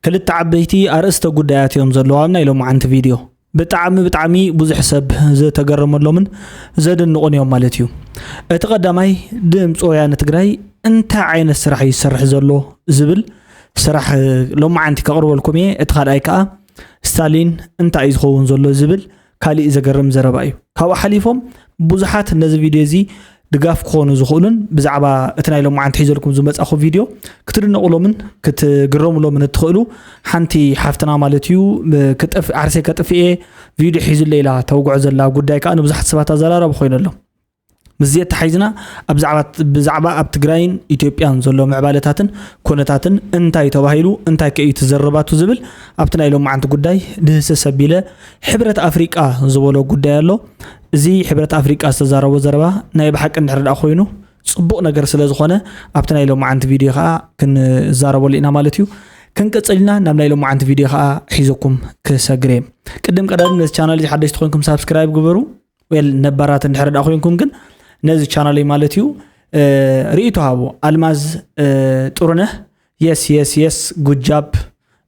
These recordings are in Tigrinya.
ክልተ ዓበይቲ ኣርእስተ ጉዳያት እዮም ዘለዉ ኣብ ናይ ሎማዓንቲ ቪድዮ። ብጣዕሚ ብጣዕሚ ብዙሕ ሰብ ዝተገረመሎምን ዘደንቑን እዮም ማለት እዩ። እቲ ቀዳማይ፣ ድምፂ ወያነ ትግራይ እንታይ ዓይነት ስራሕ እዩ ዝሰርሕ ዘሎ ዝብል ስራሕ ሎማዓንቲ ከቕርበልኩም እየ። እቲ ካልኣይ ከዓ ስታሊን እንታይ እዩ ዝኸውን ዘሎ ዝብል ካሊእ ዘገርም ዘረባ እዩ። ካብኡ ሓሊፎም ብዙሓት ነዚ ቪድዮ እዚ ድጋፍ ክኾኑ ዝኽእሉን ብዛዕባ እቲ ናይ ሎማዓንቲ ሒዘልኩም ዝመጻኹ ቪድዮ ክትድነቑሎምን ክትግረሙሎምን እትኽእሉ ሓንቲ ሓፍትና ማለት እዩ። ክጠፍ-፣ ዓርሰይ ከጥፍኤ ቪድዮ ሒዙለይ ኢላ ተውግዖ ዘላ ጉዳይ ከዓ ንብዙሓት ሰባት ኣዘራራቢ ኮይኑ ኣሎ። ምስዚ ኣተሓሒዝና ኣብ ዛዕባ፣ ብዛዕባ ኣብ ትግራይን ኢትዮጵያን ዘሎ ምዕባለታትን ኩነታትን እንታይ ተባሂሉ እንታይ ከ እዩ ተዘረባቱ ዝብል ኣብቲ ናይ ሎማዓንቲ ጉዳይ ድህስስ ኣቢለ ሕብረት ኣፍሪቃ ዝበሎ ጉዳይ ኣሎ። እዚ ሕብረት ኣፍሪቃ ዝተዛረቦ ዘረባ ናይ ብሓቂ እንድሕር ደኣ ኮይኑ ጽቡቕ ነገር ስለ ዝኾነ ኣብቲ ናይ ሎማዓንቲ ቪድዮ ከዓ ክንዛረበሉ ኢና ማለት እዩ። ክንቅጽል ኢና ናብ ናይ ሎማዓንቲ ቪድዮ ከዓ ሒዘኩም ክሰግር እየ። ቅድም ቀዳም ነዚ ቻናል እዚ ሓደሽቲ ኮይንኩም ሳብስክራይብ ግበሩ። ዌል ነባራት እንድሕር ደኣ ኮይንኩም ግን ነዚ ቻናለይ ማለት እዩ፣ እ፣ ርእይቶ ሃቡ። ኣልማዝ፣ እ፣ ጥሩነህ፣ የስ የስ የስ ጉጃብ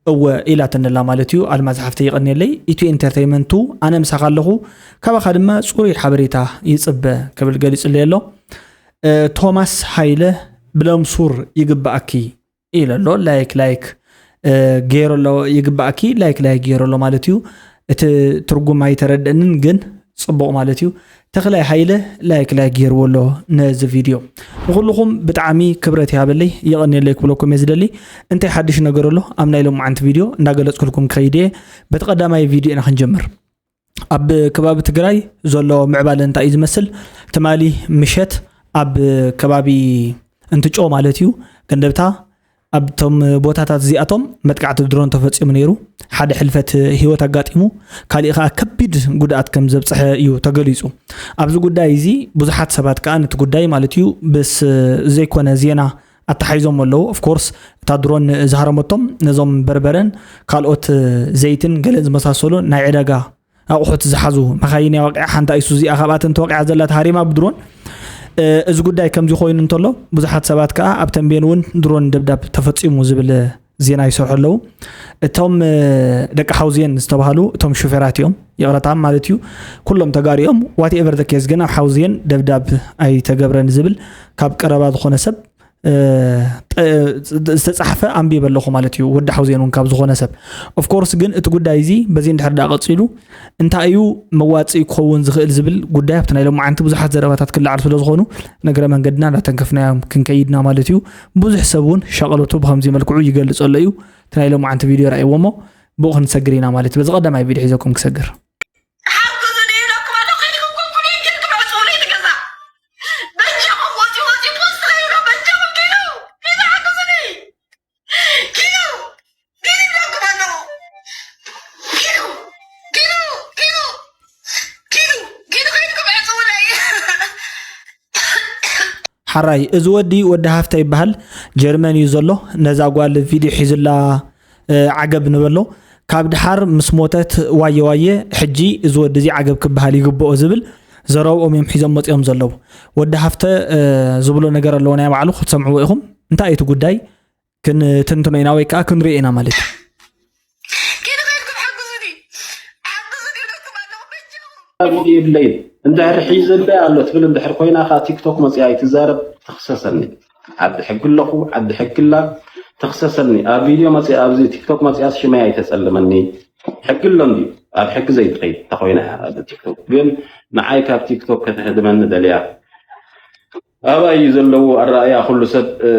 እወ ኢላትንላ ማለት እዩ። ኣልማዝ ሓፍተይ ይቐንየለይ። ኢትዮ ኢንተርቴይመንቱ ኣነ ምሳኻ ኣለኹ፣ ካባኻ ድማ ጽሩይ ሓበሬታ ይጽበ ክብል ገሊጹለይ ኣሎ። እ፣ ቶማስ ሃይለ ብለምሱር ይግባኣኪ ኢለ ኣሎ። ላይክ ላይክ፣ እ፣ ገይሩ ኣሎ፣ ይግባኣኪ ላይክ ላይክ ገይሩ ኣሎ ማለት እዩ። እቲ ትርጉም ኣይተረድእንን ግን ጽቡቕ ማለት እዩ። ተኽላይ ሃይለ ላይክ ላይክ ገይርዎ ኣሎ ነዚ ቪድዮ። ንኹልኹም ብጣዕሚ ክብረት ይሃበለይ፣ የቐንየለይ ክብለኩም እየ ዝደሊ። እንታይ ሓድሽ ነገር ኣሎ ኣብ ናይ ሎማዓንቲ ቪድዮ እንዳገለጽኩልኩም ክኸይድ እየ። በቲ ቀዳማይ ቪድዮ ኢና ክንጀምር። ኣብ ከባቢ ትግራይ ዘሎ ምዕባለ እንታይ እዩ ዝመስል? ትማሊ ምሸት ኣብ ከባቢ እንትጮ ማለት እዩ፣ ገንደብታ፣ ኣብቶም ቦታታት እዚኣቶም መጥቃዕቲ ድሮን ተፈጺሙ ነይሩ። ሓደ ሕልፈት ህይወት ኣጋጢሙ፣ ካሊእ ከኣ ከቢድ ጉድኣት ከም ዘብጽሐ እዩ ተገሊጹ። ኣብዚ ጉዳይ እዚ ብዙሓት ሰባት ከኣ ነቲ ጉዳይ ማለት እዩ ብስ ዘይኮነ ዜና ኣተሓሒዞም ኣለዉ። ኦፍኮርስ እታ ድሮን ዝሃረመቶም ነዞም በርበረን ካልኦት ዘይትን ገለን ዝመሳሰሉ ናይ ዕዳጋ ኣቑሑት ዝሓዙ መኻይን እያ ወቂዓ። ሓንቲ ኣይሱዙ እያ ካብኣተን ተወቂዓ ዘላ ተሃሪማ ብድሮን። እ፣ እዚ ጉዳይ ከምዚ ኮይኑ እንተሎ ብዙሓት ሰባት ከኣ ኣብ ተንቤን እውን ድሮን ደብዳብ ተፈጺሙ ዝብል ዜና ይሰርሑ ኣለዉ። እቶም፣ እ፣ ደቂ ሓውዝየን ዝተባህሉ እቶም ሹፌራት እዮም፣ ይቕረታ ማለት እዩ፣ ኩሎም ተጋሩ እዮም። ዋትኤቨር ዘ ኬዝ ግን ኣብ ሓውዝየን ደብዳብ ኣይተገብረን ዝብል ካብ ቀረባ ዝኾነ ሰብ እ፣ ጠ-፣ ዝተጻሕፈ ኣንቢበ ኣለኹ ማለት እዩ። ወዲ ሓውዜን እውን ካብ ዝኾነ ሰብ። ኦፍኮርስ ግን እቲ ጉዳይ እዚ በዚ እንድሕር ደኣ ቀጺሉ እንታይ እዩ መዋጽኢ ክኸውን ዝኽእል ዝብል ጉዳይ ኣብቲ ናይ ሎማዓንቲ ብዙሓት ዘረባታት ክለዓሉ ስለ ዝኾኑ፣ ንእግረ መንገድና እንዳተንከፍናዮም ክንከይድና ማለት እዩ። ብዙሕ ሰብ እውን ሸቐሎቱ ብኸምዚ መልክዑ ይገልጾ ኣሎ እዩ። እቲ ናይ ሎማዓንቲ ቪድዮ ረኣይዎ እሞ ብኡ ክንሰግር ኢና ማለት እዩ። በዚ ቀዳማይ ቪድዮ ሒዘኩም ክሰግር። ሓግዙኒ ኢለኩም ኣለኹ። ከይድኩም ኮምፕሌን ጌርኩም ዕጽውለይ እቲ ገዛ። በጃኹም ወፂኡ ወፂኡ ፖስት ላይ ብሎ በጃኹም ኪዱ። ኪዱ ሓግዙኒ። ኪዱ። ኪዱ ይብለኩም ኣለኹ። ኪዱ። ኪዱ። ኪዱ። ኪዱ። ኪዱ። ኪዱ ከይድኩም ዕጽውለይ። ሓራይ፣ እዚ ወዲ ወዲ ሃፍተ ይበሃል። ጀርመን እዩ ዘሎ። ነዛ ጓል ቪድዮ ሒዝላ፣ እ፣ ዓገብ ንበሎ። ካብ ድሓር ምስ ሞተት ዋየ ዋየ፣ ሕጂ እዚ ወዲ እዚ ዓገብ ክበሃል ይግብኦ ዝብል ዘረብኦም እዮም ሒዞም መጺኦም ዘለዉ። ወዲ ሃፍተ፣ እ፣ ዝብሎ ነገር ኣለዎ ናይ ባዕሉ፣ ክትሰምዕዎ ኢኹም። እንታይ እዩ እቲ ጉዳይ? ክንትንትኖ ኢና ወይ ከኣ ክንሪኦ ኢና ማለት እዩ። ኪዱ ከይድኩም ሓግዙኒ። ሓግዙኒ ኢለኩም ኣለኹ፣ በጃኹም። ኣብ የብለይን። እንድሕር ሒዘለይ ኣሎ ትብል እንድሕር ኮይና ከኣ ቲክቶክ መጺኣ ኣይትዛረብ፣ ትኽሰሰኒ። ዓዲ ሕጊ ኣለኹ፣ ዓዲ ሕጊ ኣላ፣ ትኽሰሰኒ። ኣብ ቪድዮ መጺኣ፣ ኣብዚ ቲክቶክ መጺኣስ ሽመይ ኣይተጸልመኒ። ሕጊ ኣሎ እንድዩ። ኣብ ሕጊ ዘይትኸይድ እንተኾይና እያ ኣብ ቲክቶክ። ግን ንዓይ ካብ ቲክቶክ ከተህድመኒ ደልያ። ኣባይ እዩ ዘለዎ ኣረኣእያ ኩሉ ሰብ፣ እ፣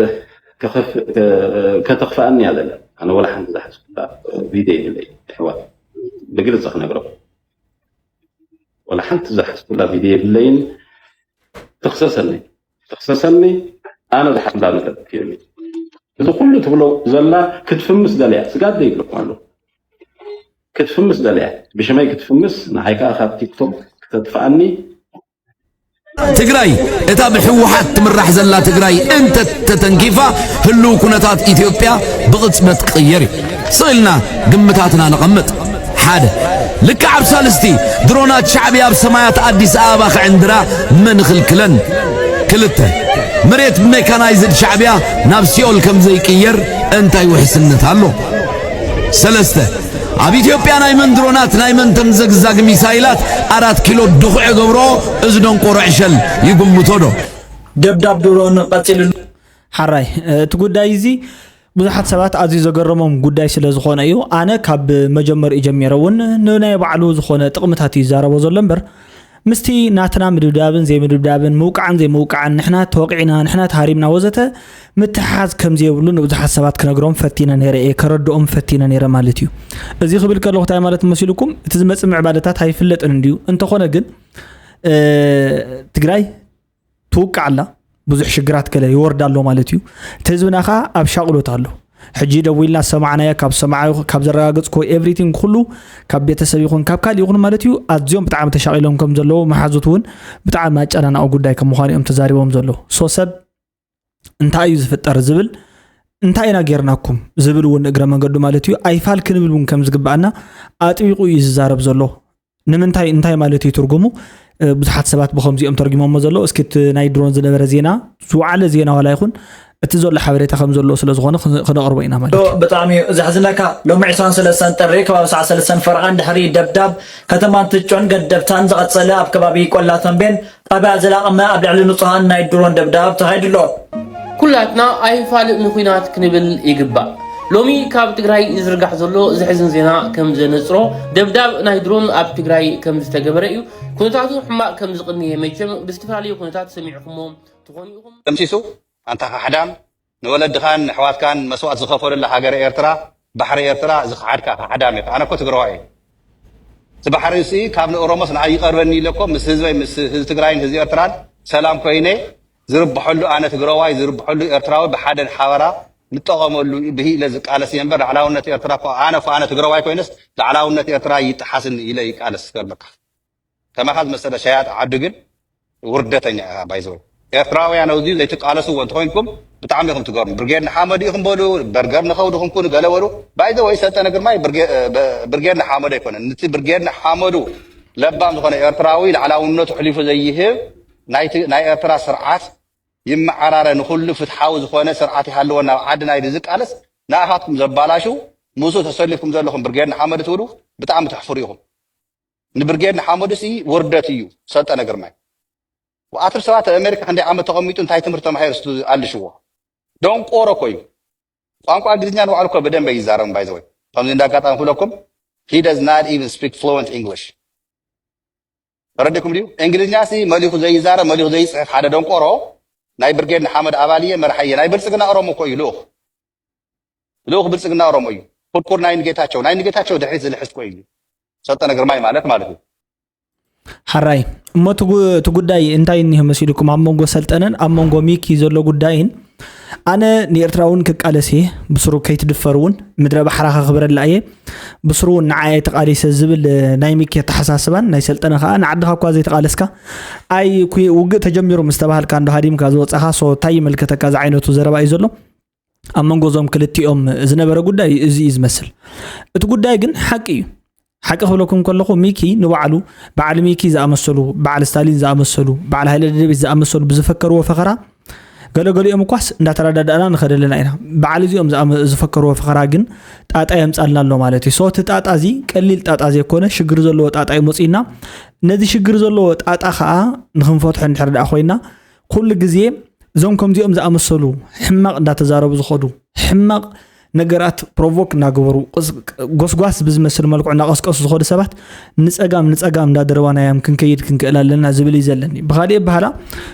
ከኸፍ-፣ ከ-፣ ከተኽፍኣኒ እያ ዘላ። ኣነ ወላ ሓንቲ ዝሓዝኩላ ቪድዮ የብለይ፣ ኣሕዋት። ብግልጺ ክነግረኩም። ወላ ሓንቲ ዝሓዝኩላ ቪድዮ የብለይን። ትኽሰሰኒ። ትኽሰሰኒ። ኣነ ዝሓዝኩላ ነገር የብለይ። እዚ ኩሉ ትብሎ ዘላ ክትፍምስ ደልያ። ስጋት ዘይብለኩም ኣለኹ። ክትፍምስ ደልያ። ብሽመይ ክትፍምስ፣ ንዓይ ከኣ ካብ ቲክቶክ ክተጥፍኣኒ። ትግራይ፣ እታ ብህወሓት ትምራሕ ዘላ ትግራይ እንተ ተተንኪፋ፣ ህልው ኩነታት ኢትዮጵያ ብቕጽበት ክቕየር እዩ። ስቕ ኢልና ግምታትና ነቐምጥ። ሓደ፣ ልክዕ ኣብ ሳልስቲ ድሮናት ሻዕብያ ኣብ ሰማያት ኣዲስ ኣበባ ክዕንድራ መን ይኽልክለን? ክልተ፣ መሬት ብሜካናይዝድ ሻዕብያ ናብ ሲኦል ከም ዘይቅየር እንታይ ውሕስነት ኣሎ? ሰለስተ፣ ኣብ ኢትዮጵያ ናይ መን ድሮናት፣ ናይ መን ተምዘግዛግ ሚሳይላት ኣራት ኪሎ ድኹዕ ገብሮ፣ እዚ ደንቆሮ ዕሸል ይግምቶ ዶ? ደብዳብ ድሮን ቀፂሉ። ሓራይ እቲ ጉዳይ እዚ ብዙሓት ሰባት ኣዝዩ ዘገረሞም ጉዳይ ስለ ዝኾነ እዩ። ኣነ ካብ መጀመሪኡ ጀሚረ እውን ንናይ ባዕሉ ዝኾነ ጥቕምታት እዩ ዝዛረቦ ዘሎ እምበር ምስቲ ናትና ምድብዳብን ዘይምድብዳብን ምውቃዕን ዘይምውቃዕን ንሕና ተወቂዕና ንሕና ተሃሪምና ወዘተ ምትሓዝ ከምዘየብሉ ንብዙሓት ሰባት ክነግሮም ፈቲነ ነይረ እየ፣ ከረድኦም ፈቲነ ነይረ ማለት እዩ። እዚ ክብል ከለኹ እንታይ ማለት መሲልኩም? እቲ ዝመፅእ ምዕባለታት ኣይፍለጥን እንድዩ። እንተኾነ ግን ትግራይ ትውቃዕ ኣላ፣ ብዙሕ ሽግራት ገለ ይወርድ ኣሎ ማለት እዩ። እቲ ህዝብና ከዓ ኣብ ሻቕሎት ኣሎ። ሕጂ ደዊልና ዝሰማዕናዮ ካብ ሰማዓ ካብ ዘረጋገፅኮ ኤቭሪቲንግ ኩሉ ካብ ቤተሰብ ይኹን ካብ ካልእ ይኹን ማለት እዩ ኣዝዮም ብጣዕሚ ተሻቒሎም ከም ዘለዉ መሓዙት እውን ብጣዕሚ ኣጨናናቂ ጉዳይ ከም ምዃኑ እዮም ተዛሪቦም ዘለዉ። ሶ ሰብ እንታይ እዩ ዝፍጠር ዝብል እንታይ ኢና ጌርናኩም ዝብል እውን እግረ መንገዱ ማለት እዩ ኣይፋል ክንብል እውን ከም ዝግባኣና ኣጥቢቑ እዩ ዝዛረብ ዘሎ። ንምንታይ እንታይ ማለት እዩ ትርጉሙ? ብዙሓት ሰባት ብኸምዚኦም ተርጊሞሞ ዘለዉ። እስኪ እቲ ናይ ድሮን ዝነበረ ዜና ዝወዓለ ዜና ዋላ ይኹን እቲ ዘሎ ሓበሬታ ከም ዘለዎ ስለ ዝኾነ ክነቕርቦ ኢና ማለት እዩ። ብጣዕሚ እዩ ዘሕዝነካ። ሎሚ ዕስራን ሰለስተን ጥሪ ከባቢ ሰዓት ሰለስተን ፈረቓን ድሕሪ ደብዳብ ከተማ እንትጮን ገደብታን ዝቐጸለ ኣብ ከባቢ ቆላ ተንቤን ጣብያ ዘላቕመ ኣብ ልዕሊ ንጹሃን ናይ ድሮን ደብዳብ ተኻይዱ ኣሎ። ኩላትና ኣይፋል ንኹናት ክንብል ይግባእ። ሎሚ ካብ ትግራይ ዝዝርጋሕ ዘሎ ዘሕዝን ዜና ከም ዘነጽሮ ደብዳብ ናይ ድሮን ኣብ ትግራይ ከም ዝተገበረ እዩ። ኩነታቱ ሕማቕ ከም ዝቕንየ መቸም ብዝተፈላለዩ ኩነታት ሰሚዕኹሞ ትኾኑ ኢኹም። ደምሲሱ ኣንታ ካሕዳም ንወለድኻን ንኣሕዋትካን መስዋእቲ ዝኸፈሉላ ሃገረ ኤርትራ ባሕሪ ኤርትራ ዝኸሓድካ ካሕዳም ኢኻ። ኣነ እኮ ትግራዋይ እየ። እቲ ባሕሪ እዚ ካብ ንኦሮሞስ ንዓይ ይቐርበኒ ኢለ እኮ ምስ ህዝበይ ምስ ህዝቢ ትግራይን ህዝቢ ኤርትራን ሰላም ኮይነ ዝርብሐሉ ኣነ ትግራዋይ ዝርብሐሉ ኤርትራዊ ብሓደ ሓበራ ንጠቐመሉ ብሂ ኢለ ዝቃለስ እየ እምበር ልዕላውነት ኤርትራ እኮ ኣነ እኮ ኣነ ትግራዋይ ኮይነስ ልዕላውነት ኤርትራ ይጠሓስኒ ኢለ ይቃለስ ክገርመካ። ከማኻ ዝመሰለ ሸያጢ ዓዱ ግን ውርደተኛ ኢኻ። ባይዘወይ ኤርትራውያን ኣብዚ ዘይትቃለስዎ እንተኮይንኩም ብጣዕሚ ኢኹም ትገርሙ። ብርጌድ ንሓመዱ ኢኹም በሉ፣ በርገር ንኸው ድኹም ኩኑ ገለ በሉ። ባይዘወይ ሰልጠነ ግርማይ ብርጌድ ንሓመዱ ኣይኮነን። ነቲ ብርጌድ ንሓመዱ ለባም ዝኾነ ኤርትራዊ ልዕላውነቱ ሕሊፉ ዘይህብ ናይ ኤርትራ ስርዓት ይመዓራረ ንኹሉ ፍትሓዊ ዝኾነ ስርዓት ይሃልወና ኣብ ዓድና ኢሉ ዝቃለስ ንኣኻትኩም ዘባላሹ ምስኡ ተሰሊፍኩም ዘለኹም ብርጌድ ንሓመዱ ትብሉ ብጣዕሚ ተሕፍሩ ኢኹም። ንብርጌድ ንሓመዱ ሲ ውርደት እዩ ሰልጠነ ግርማይ። ወኣትር ሰባት ኣብ ኣሜሪካ ክንደይ ዓመት ተቐሚጡ እንታይ ትምህርቲ ተማሂሩ ስቱ ኣልሽዎ። ደንቆሮ እኮ እዩ። ቋንቋ እንግሊዝኛ ንባዕሉ እኮ ብደንበ ይዛረብ ባይዘወይ። ከምዚ እንደ ኣጋጣሚ ክብለኩም he does not even speak fluent English። ተረዲኩም ድዩ? እንግሊዝኛ ሲ መሊኹ ዘይዛረብ መሊኹ ዘይፅሕፍ ሓደ ደንቆሮ ናይ ብርጌድ ንሓመድ ኣባል እየ መርሓ እየ ናይ ብልፅግና ኦሮሞ እኮ እዩ ልኡኽ ልኡኽ ብልፅግና ኦሮሞ እዩ። ኩርኩር ናይ ንጌታቸው ናይ ንጌታቸው ድሕሪት ዝልሕስ እኮ እዩ ሰልጠነ ግርማይ ማለት ማለት እዩ። ሓራይ እሞ እቲ ጉዳይ እንታይ እኒሆ መሲልኩም ኣብ መንጎ ሰልጠነን ኣብ መንጎ ሚኪ ዘሎ ጉዳይን ኣነ ንኤርትራ እውን ክቃለስ እየ ብስሩ ከይትድፈር እውን ምድረ ባሕራ ከኽብረላ እየ ብስሩ እውን ንዓየ ተቃሊሰ ዝብል ናይ ሚኪ ኣተሓሳስባን ናይ ሰልጠነ ከዓ ንዓድኻ እኳ ዘይተቃለስካ ኣይ ውግእ ተጀሚሩ ምስ ተባሃልካ እንዶ ሃዲምካ ዝወፃኻ ሶ እንታይ ይመልከተካ ዝዓይነቱ ዘረባ እዩ ዘሎ ኣብ መንጎ እዞም ክልቲኦም ዝነበረ ጉዳይ እዚ እዩ ዝመስል። እቲ ጉዳይ ግን ሓቂ እዩ። ሓቂ ክብለኩም ከለኹ ሚኪ ንባዕሉ በዓል ሚኪ ዝኣመሰሉ፣ በዓል ስታሊን ዝኣመሰሉ፣ በዓል ሃይለ ደደቢት ዝኣመሰሉ ብዝፈከርዎ ፈኸራ ገለገሊኦም እኳስ እንዳተረዳዳእና ንኸደለና ኢና። በዓል እዚኦም ዝፈከርዎ ፈኸራ ግን ጣጣ የምፃልና ኣሎ ማለት እዩ። ሶ እቲ ጣጣ እዚ ቀሊል ጣጣ ዘይኮነ ሽግር ዘለዎ ጣጣ እዩ መፂና። ነዚ ሽግር ዘለዎ ጣጣ ከዓ ንክንፈትሖ እንድሕር ደኣ ኮይና ኩሉ ግዜ እዞም ከምዚኦም ዝኣመሰሉ ሕማቕ እንዳተዛረቡ ዝኸዱ ሕማቕ ነገራት ፕሮቮክ እናገበሩ ጎስጓስ ብዝመስል መልክዑ እናቐስቀሱ ዝኸዱ ሰባት ንፀጋም ንፀጋም እንዳደረባናዮም ክንከይድ ክንክእል ኣለና ዝብል እዩ ዘለኒ። ብኻሊእ ኣበሃላ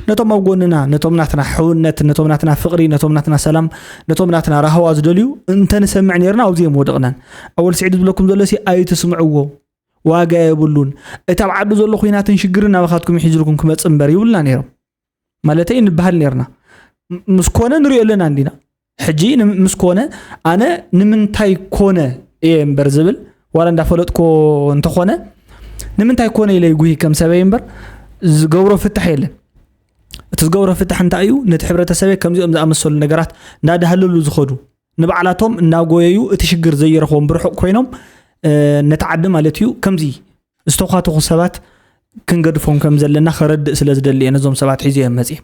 ነቶም ኣብ ጎንና ነቶም ናትና ሕውነት ነቶም ናትና ፍቕሪ ነቶም ናትና ሰላም ነቶም ናትና ራህዋ ዝደልዩ እንተንሰምዕ ነርና ኣብዚ እዮም ወደቕናን። ኣወል ስዒድ ዝብለኩም ዘሎ ሲ ኣይትስምዕዎ ዋጋ የብሉን። እቲ ኣብ ዓዱ ዘሎ ኩናትን ሽግርን ናባኻትኩም ይሒዙልኩም ክመፅእ እምበር ይብሉና ነይሮም። ማለተይ ንበሃል ነርና ምስ ኮነ ንሪኦ ኣለና እንዲና ሕጂ ምስ ኮነ ኣነ ንምንታይ ኮነ እየ እምበር ዝብል ዋላ እንዳፈለጥኮ እንተኾነ ንምንታይ ኮነ ኢለ ይጉሂ ከም ሰበይ እምበር ዝገብሮ ፍታሕ የለን እቲ ዝገብሮ ፍታሕ እንታይ እዩ ነቲ ሕብረተሰበይ ከምዚኦም ዝኣመሰሉ ነገራት እንዳዳህለሉ ዝኸዱ ንባዕላቶም እናጎየዩ እቲ ሽግር ዘይረኽቦም ብርሑቕ ኮይኖም ነቲ ዓዲ ማለት እዩ ከምዚ ዝተዃተኹ ሰባት ክንገድፎም ከም ዘለና ከረድእ ስለ ዝደሊ እየ ነዞም ሰባት ሒዘ እየ መፅየ።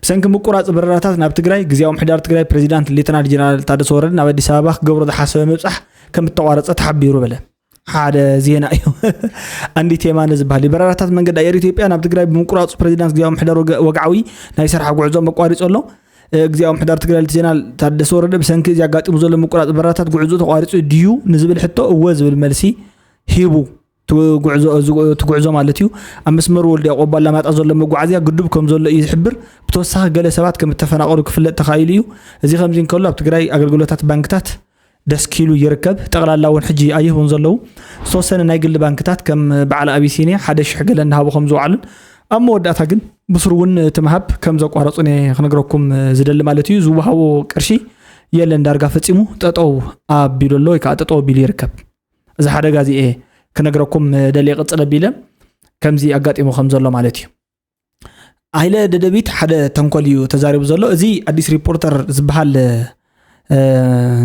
ብሰንኪ ምቁራፅ በረራታት ናብ ትግራይ ግዝያዊ ምሕዳር ትግራይ ፕሬዚዳንት ሌተናል ጀነራል ታደሰ ወረደ ናብ ኣዲስ ኣበባ ክገብሮ ዝሓሰበ ምብፃሕ ከም እተቋረጸ ተሓቢሩ በለ። ሓደ ዜና እዩ። ኣንዲት የማነ ዝበሃል እዩ። በረራታት መንገዲ ኣየር ኢትዮጵያ ናብ ትግራይ ብምቁራፁ ፕሬዚዳንት ግዜያዊ ምሕደር ወገ- ወግዓዊ ናይ ስራሕ ጉዕዞ መቋሪፁ ኣሎ። ግዜያዊ ምሕዳር ትግራይ ሌተናል ታደሰ ወረደ ብሰንኪ እዚ ኣጋጢሙ ዘሎ ምቁራፅ በረራታት ጉዕዞ ተቋሪፁ ድዩ ንዝብል ሕቶ እወ ዝብል መልሲ ሂቡ። እቲ ጉዕዞ ማለት እዩ። ኣብ መስመር ወልዲያ ቆቦ ኣላማጣ ዘሎ መጓዓዝያ ግዱብ ከም ዘሎ እዩ ዝሕብር። ብተወሳኺ ገለ ሰባት ከም እተፈናቀሉ ክፍለጥ ተኻኢሉ እዩ። እዚ ከምዚ እንከሎ ኣብ ትግራይ ኣገልግሎታት ባንክታት ደስኪሉ ይርከብ። ጠቕላላ እውን ሕጂ ኣይህቡን ዘለዉ። ዝተወሰነ ናይ ግሊ ባንክታት ከም በዓል ኣቢሲኒያ ሓደ ሽሕ ገለ እናሃቡ ከም ዝወዓሉን ኣብ መወዳእታ ግን ብስሩ እውን እቲ ምሃብ ከም ዘቋረፁን እየ ክነግረኩም ዝደሊ ማለት እዩ። ዝወሃቦ ቅርሺ የለን፣ ዳርጋ ፈፂሙ ጠጠው ኣቢሉ ኣሎ ወይ ከዓ ጠጠው ኣቢሉ ይርከብ። እዚ ሓደጋ እዚ እየ ክነግረኩም ደልየ ቅፅል ኣቢለ ከምዚ ኣጋጢሙ ከም ዘሎ ማለት እዩ። ኣይለ ደደቢት ሓደ ተንኮል እዩ ተዛሪቡ ዘሎ። እዚ ኣዲስ ሪፖርተር ዝበሃል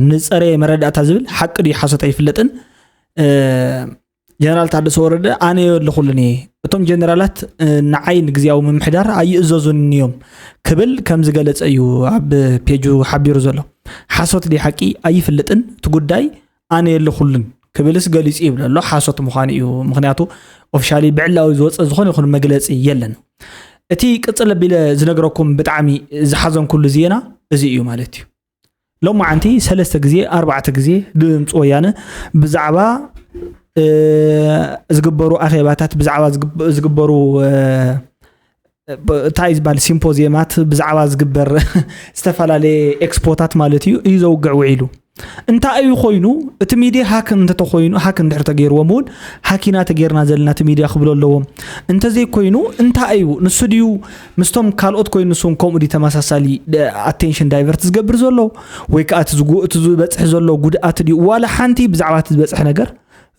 ንፀረ መረዳእታ ዝብል ሓቂ ድዩ ሓሶት ኣይፍለጥን። ጀነራል ታደሰ ወረደ ኣነ የለኹሉን እየ፣ እቶም ጀነራላት ንዓይ ንግዜያዊ ምምሕዳር ኣይእዘዙን እዮም ክብል ከም ዝገለጸ እዩ ኣብ ፔጁ ሓቢሩ ዘሎ። ሓሶት ድዩ ሓቂ ኣይፍለጥን፣ እቲ ጉዳይ ኣነ የለኹሉን ክብልስ ገሊጹ ይብል ኣሎ። ሓሶት ምዃኑ እዩ፣ ምኽንያቱ ኦፊሻሊ ብዕላዊ ዝወፀ ዝኾነ ይኹን መግለፂ የለን። እቲ ቅፅል ኣቢለ ዝነግረኩም ብጣዕሚ ዝሓዘንኩሉ ዜና እዚ እዩ ማለት እዩ። ሎማዓንቲ ሰለስተ ግዜ ኣርባዕተ ግዜ ድምፂ ወያነ ብዛዕባ ዝግበሩ ኣኼባታት፣ ብዛዕባ ዝግበሩ እንታይ ዝበሃል ሲምፖዚየማት፣ ብዛዕባ ዝግበር ዝተፈላለየ ኤክስፖታት ማለት እዩ እዩ ዘውግዕ ውዒሉ። እንታይ እዩ ኮይኑ እቲ ሚድያ ሃክ እንተተኮይኑ፣ ሃክ እንድሕር ተገይርዎም እውን ሃኪና ተገይርና ዘለና እቲ ሚድያ ክብሉ ኣለዎም። እንተዘይኮይኑ እንታይ እዩ ንሱ ድዩ ምስቶም ካልኦት ኮይኑ ንሱ እውን ከምኡ ድዩ ተመሳሳሊ ኣቴንሽን ዳይቨርት ዝገብር ዘሎ ወይ ከዓ እቲ ዝበፅሕ ዘሎ ጉድኣት ድዩ? ዋላ ሓንቲ ብዛዕባ እቲ ዝበፅሕ ነገር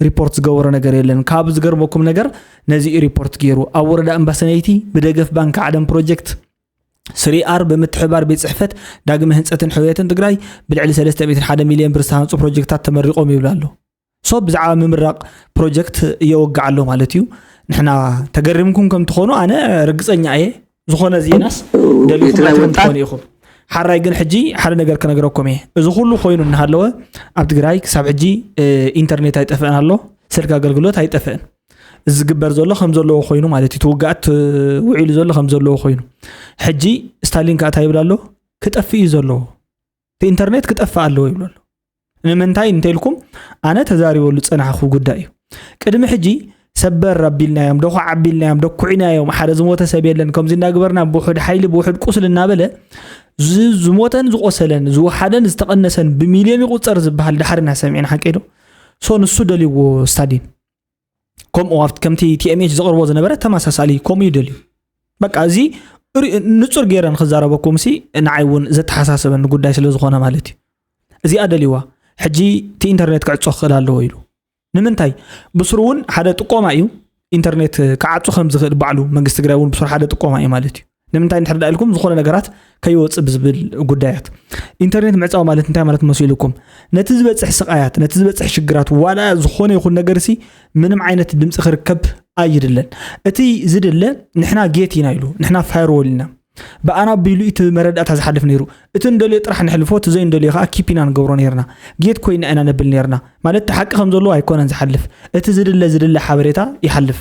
ሪፖርት ዝገበሮ ነገር የለን። ካብ ዝገርመኩም ነገር ነዚ እዩ ሪፖርት ገይሩ ኣብ ወረዳ እምባሰነይቲ ብደገፍ ባንክ ዓለም ፕሮጀክት ስሪ ኣር ብምትሕባር ቤት ፅሕፈት ዳግመ ህንፀትን ሕውየትን ትግራይ ብልዕሊ ሰለስተ ሚእትን ሓደ ሚልዮን ብር ዝተሃንፁ ፕሮጀክታት ተመሪቆም ይብል ኣሎ። ሶ ብዛዕባ ምምራቕ ፕሮጀክት የወግዕ ኣሎ ማለት እዩ። ንሕና ተገሪምኩም ከም ትኾኑ ኣነ ርግፀኛ እየ። ዝኾነ ዜናስ ደሊኹም ትኾኑ ኢኹም። ሓራይ ግን ሕጂ ሓደ ነገር ክነግረኩም እየ። እዚ ኩሉ ኮይኑ እናሃለወ ኣብ ትግራይ ክሳብ ሕጂ ኢንተርኔት ኣይጠፍአን ኣሎ፣ ስልክ ኣገልግሎት ኣይጠፍአን። እዚ ዝግበር ዘሎ ከም ዘለዎ ኮይኑ ማለት እዩ። ትውጋኣት ውዒሉ ዘሎ ከም ዘለዎ ኮይኑ ሕጂ ስታሊን ከዓ እንታይ ይብል ኣሎ? ክጠፍእ እዩ ዘለዎ። እቲ ኢንተርኔት ክጠፍእ ኣለዎ ይብሉ ኣሎ። ንምንታይ እንተኢልኩም ኣነ ተዛሪበሉ ዝፀናሕኩ ጉዳይ እዩ። ቅድሚ ሕጂ ሰበር ኣቢልናዮም፣ ደኹዕ ኣቢልናዮም፣ ደኩዒናዮም፣ ሓደ ዝሞተ ሰብ የለን፣ ከምዚ እናግበርና ብውሑድ ሓይሊ ብውሑድ ቁስል እናበለ ዝሞተን ዝቆሰለን ዝወሓደን ዝተቐነሰን ብሚልዮን ይቁፀር ዝበሃል ዳሕርና ሰሚዕና ሓቂ ዶ? ሶ ንሱ ደልይዎ ስታሊን ከምኡ ኣብቲ ከምቲ ቲኤምኤች ዘቕርቦ ዝነበረ ተመሳሳሊ ከምኡ እዩ ደልዩ። በቃ እዚ ንፁር ገይረ ንክዛረበኩም ሲ ንዓይ እውን ዘተሓሳሰበኒ ጉዳይ ስለ ዝኾነ ማለት እዩ። እዚኣ ደልይዋ ሕጂ እቲ ኢንተርኔት ክዕፆ ክኽእል ኣለዎ ኢሉ ንምንታይ? ብስሩ እውን ሓደ ጥቆማ እዩ። ኢንተርኔት ክዓፁ ከም ዝኽእል ባዕሉ መንግስቲ ትግራይ እውን ብስሩ ሓደ ጥቆማ እዩ ማለት እዩ። ንምንታይ እንድሕር ዳ ኢልኩም ዝኾነ ነገራት ከይወፅእ ብዝብል ጉዳያት ኢንተርኔት ምዕፃው ማለት እንታይ ማለት መሲልኩም? ነቲ ዝበፅሕ ስቃያት፣ ነቲ ዝበፅሕ ሽግራት ዋላ ዝኾነ ይኹን ነገር ሲ ምንም ዓይነት ድምፂ ክርከብ ኣይድለን። እቲ ዝድለ ንሕና ጌት ኢና ኢሉ፣ ንሕና ፋይርዎል ኢና። ብኣና ኣቢሉ እቲ መረዳእታ ዝሓልፍ ነይሩ። እቲ እንደልዮ ጥራሕ ንሕልፎ፣ እቲ ዘይንደልዮ ከዓ ኪፕ ኢና ንገብሮ ነይርና። ጌት ኮይና ኢና ነብል ነይርና። ማለት እቲ ሓቂ ከም ዘለዎ ኣይኮነን ዝሓልፍ። እቲ ዝድለ ዝድለ ሓበሬታ ይሓልፍ።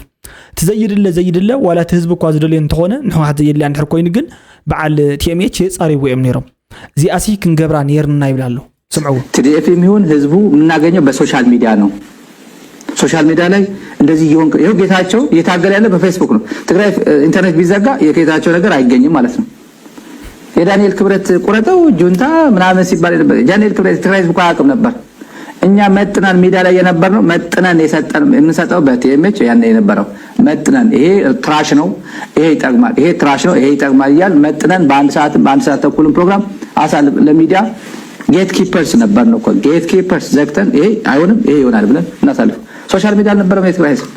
እቲ ዘይድለ ዘይድለ ዋላ እቲ ህዝቢ እኳ ዝደልዮ እንተኾነ ንሕወሓት ዘየድልያ እንድሕር ኮይኑ ግን በዓል ቲኤምኤች የፃሪቡ እዮም ነይሮም። እዚኣሲ ክንገብራ ነይርና ይብል ኣሎ። ስምዕዎ። ቲዲኤፍ የሚሆን ህዝቡ የምናገኘው በሶሻል ሚዲያ ነው። ሶሻል ሚዲያ ላይ እንደዚህ እየሆንክ ይኸው ጌታቸው እየታገለ ያለ በፌስቡክ ነው። ትግራይ ኢንተርኔት ቢዘጋ የጌታቸው ነገር አይገኝም ማለት ነው። የዳንኤል ክብረት ቁረጠው ጁንታ ምናምን ሲባል ነበር። ዳንኤል ክብረት ትግራይ ህዝብ እኮ አያውቅም ነበር። እኛ መጥነን ሚዲያ ላይ የነበር ነው መጥነን የሰጠን የምንሰጠው በቲኤምኤች ያኔ የነበረው መጥነን ይሄ ትራሽ ነው፣ ይሄ ይጠቅማል፣ ይሄ ትራሽ ነው፣ ይሄ ይጠቅማል እያል መጥነን በአንድ ሰዓትም በአንድ ሰዓት ተኩልም ፕሮግራም አሳልፍ ለሚዲያ ጌት ኪፐርስ ነበር ነው እኮ ጌት ኪፐርስ ዘግተን ይሄ አይሆንም ይሄ ይሆናል ብለን እናሳልፍ። ሶሻል ሚዲያ አልነበረም የትግራይ ህዝብ።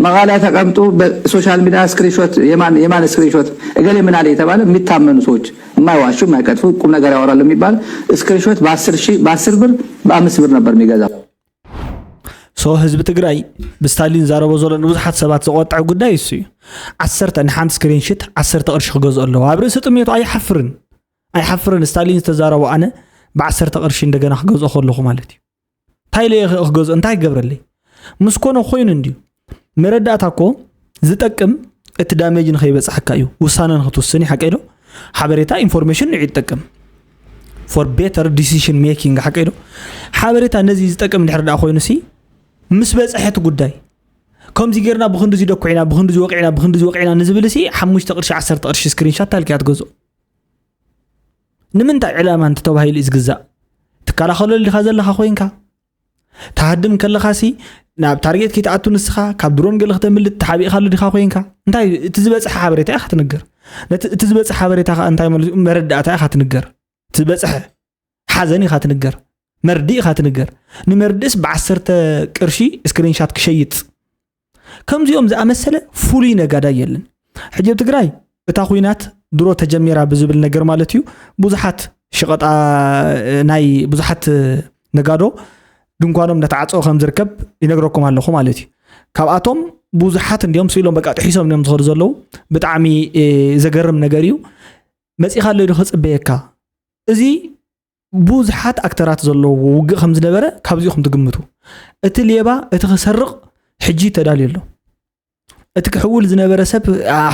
መቀለ ተቀምጦ በሶሻል ሚዲያ ስክሪንሾት የማን የማን ስክሪንሾት እገሌ ምን አለ የተባለ የሚታመኑ ሰዎች የማይዋሹ የማይቀጥፉ ቁም ነገር ያወራሉ የሚባል ስክሪንሾት በአስር ሺህ በአስር ብር በአምስት ብር ነበር የሚገዛው። ሶ ህዝቢ ትግራይ ብስታሊን ዛረቦ ዘሎ ንብዙሓት ሰባት ዘቆጥዐ ጉዳይ እሱ እዩ። ዓሰርተ ንሓንቲ ስክሪንሽት ዓሰርተ ቅርሺ ክገዝኦ ኣለዎ። ኣብ ርእሲ ጥሜቱ ኣይሓፍርን ኣይሓፍርን። ስታሊን ዝተዛረቦ ኣነ ብዓሰርተ ቅርሺ እንደገና ክገዝኦ ከለኹ ማለት እዩ። እንታይ ኢለ ክገዝኦ እንታይ ክገብረለይ? ምስ ኮነ ኮይኑ እንድዩ። መረዳእታ እኮ ዝጠቅም እቲ ዳሜጅ ንኸይበፅሓካ እዩ። ውሳነ ንክትውስን እዩ። ሓቀይ ዶ? ሓበሬታ ኢንፎርሜሽን ንዑ ይጠቅም for better decision making። ሓቀይ ዶ? ሓበሬታ ነዚ ዝጠቅም ድሕር ደኣ ኮይኑ ሲ ምስ በፅሐ እቲ ጉዳይ ከምዚ ጌርና ብክንድዚ ደኩዒና ብክንድዚ ወቂዕና ብክንድዚ ወቂዕና ንዝብል ሲ ሓሙሽተ ቅርሺ ዓሰርተ ቅርሺ ስክሪንሻት ታልኪያ ትገዝኦ። ንምንታይ ዕላማ እንተ ተባሂሉ እዩ ዝግዛእ? ትከላኸለሉ ዲኻ ዘለኻ ኮይንካ? ትሃድም ከለኻሲ ናብ ታርጌት ከይትኣቱ ንስኻ ካብ ድሮን ገለ ክተምልጥ ተሓቢእካሉ ዲኻ ኮይንካ? እንታይ እቲ ዝበፅሐ ሓበሬታ ኢኻ ትንገር። ነቲ እቲ ዝበፅሐ ሓበሬታ ከዓ እንታይ ማለት እዩ? መረዳእታ ኢኻ ትንገር። እቲ ዝበፅሐ ሓዘን ኢኻ ትንገር። መርድእ ኢኻ ትንገር። ንመርድእስ ብዓሰርተ ቅርሺ ስክሪንሻት ክሸይጥ ከምዚኦም ዝኣመሰለ ፍሉይ ነጋዳይ የለን። ሕጂ ኣብ ትግራይ እታ ኩናት ድሮ ተጀሚራ ብዝብል ነገር ማለት እዩ ብዙሓት ሸቐጣ ናይ ብዙሓት ነጋዶ ድንኳኖም እንዳተዓፀወ ከም ዝርከብ ይነግረኩም ኣለኹ ማለት እዩ። ካብኣቶም ብዙሓት እንዲኦም ስኢሎም በቃ ጥሒሶም እዮም ዝኸዱ ዘለዉ። ብጣዕሚ ዘገርም ነገር እዩ። መፂኻ ኣሎ ኢሉ ክፅበየካ። እዚ ብዙሓት ኣክተራት ዘለዎ ውግእ ከም ዝነበረ ካብዚኹም ትግምቱ። እቲ ሌባ እቲ ክሰርቕ ሕጂ ተዳልዩ ኣሎ። እቲ ክሕውል ዝነበረ ሰብ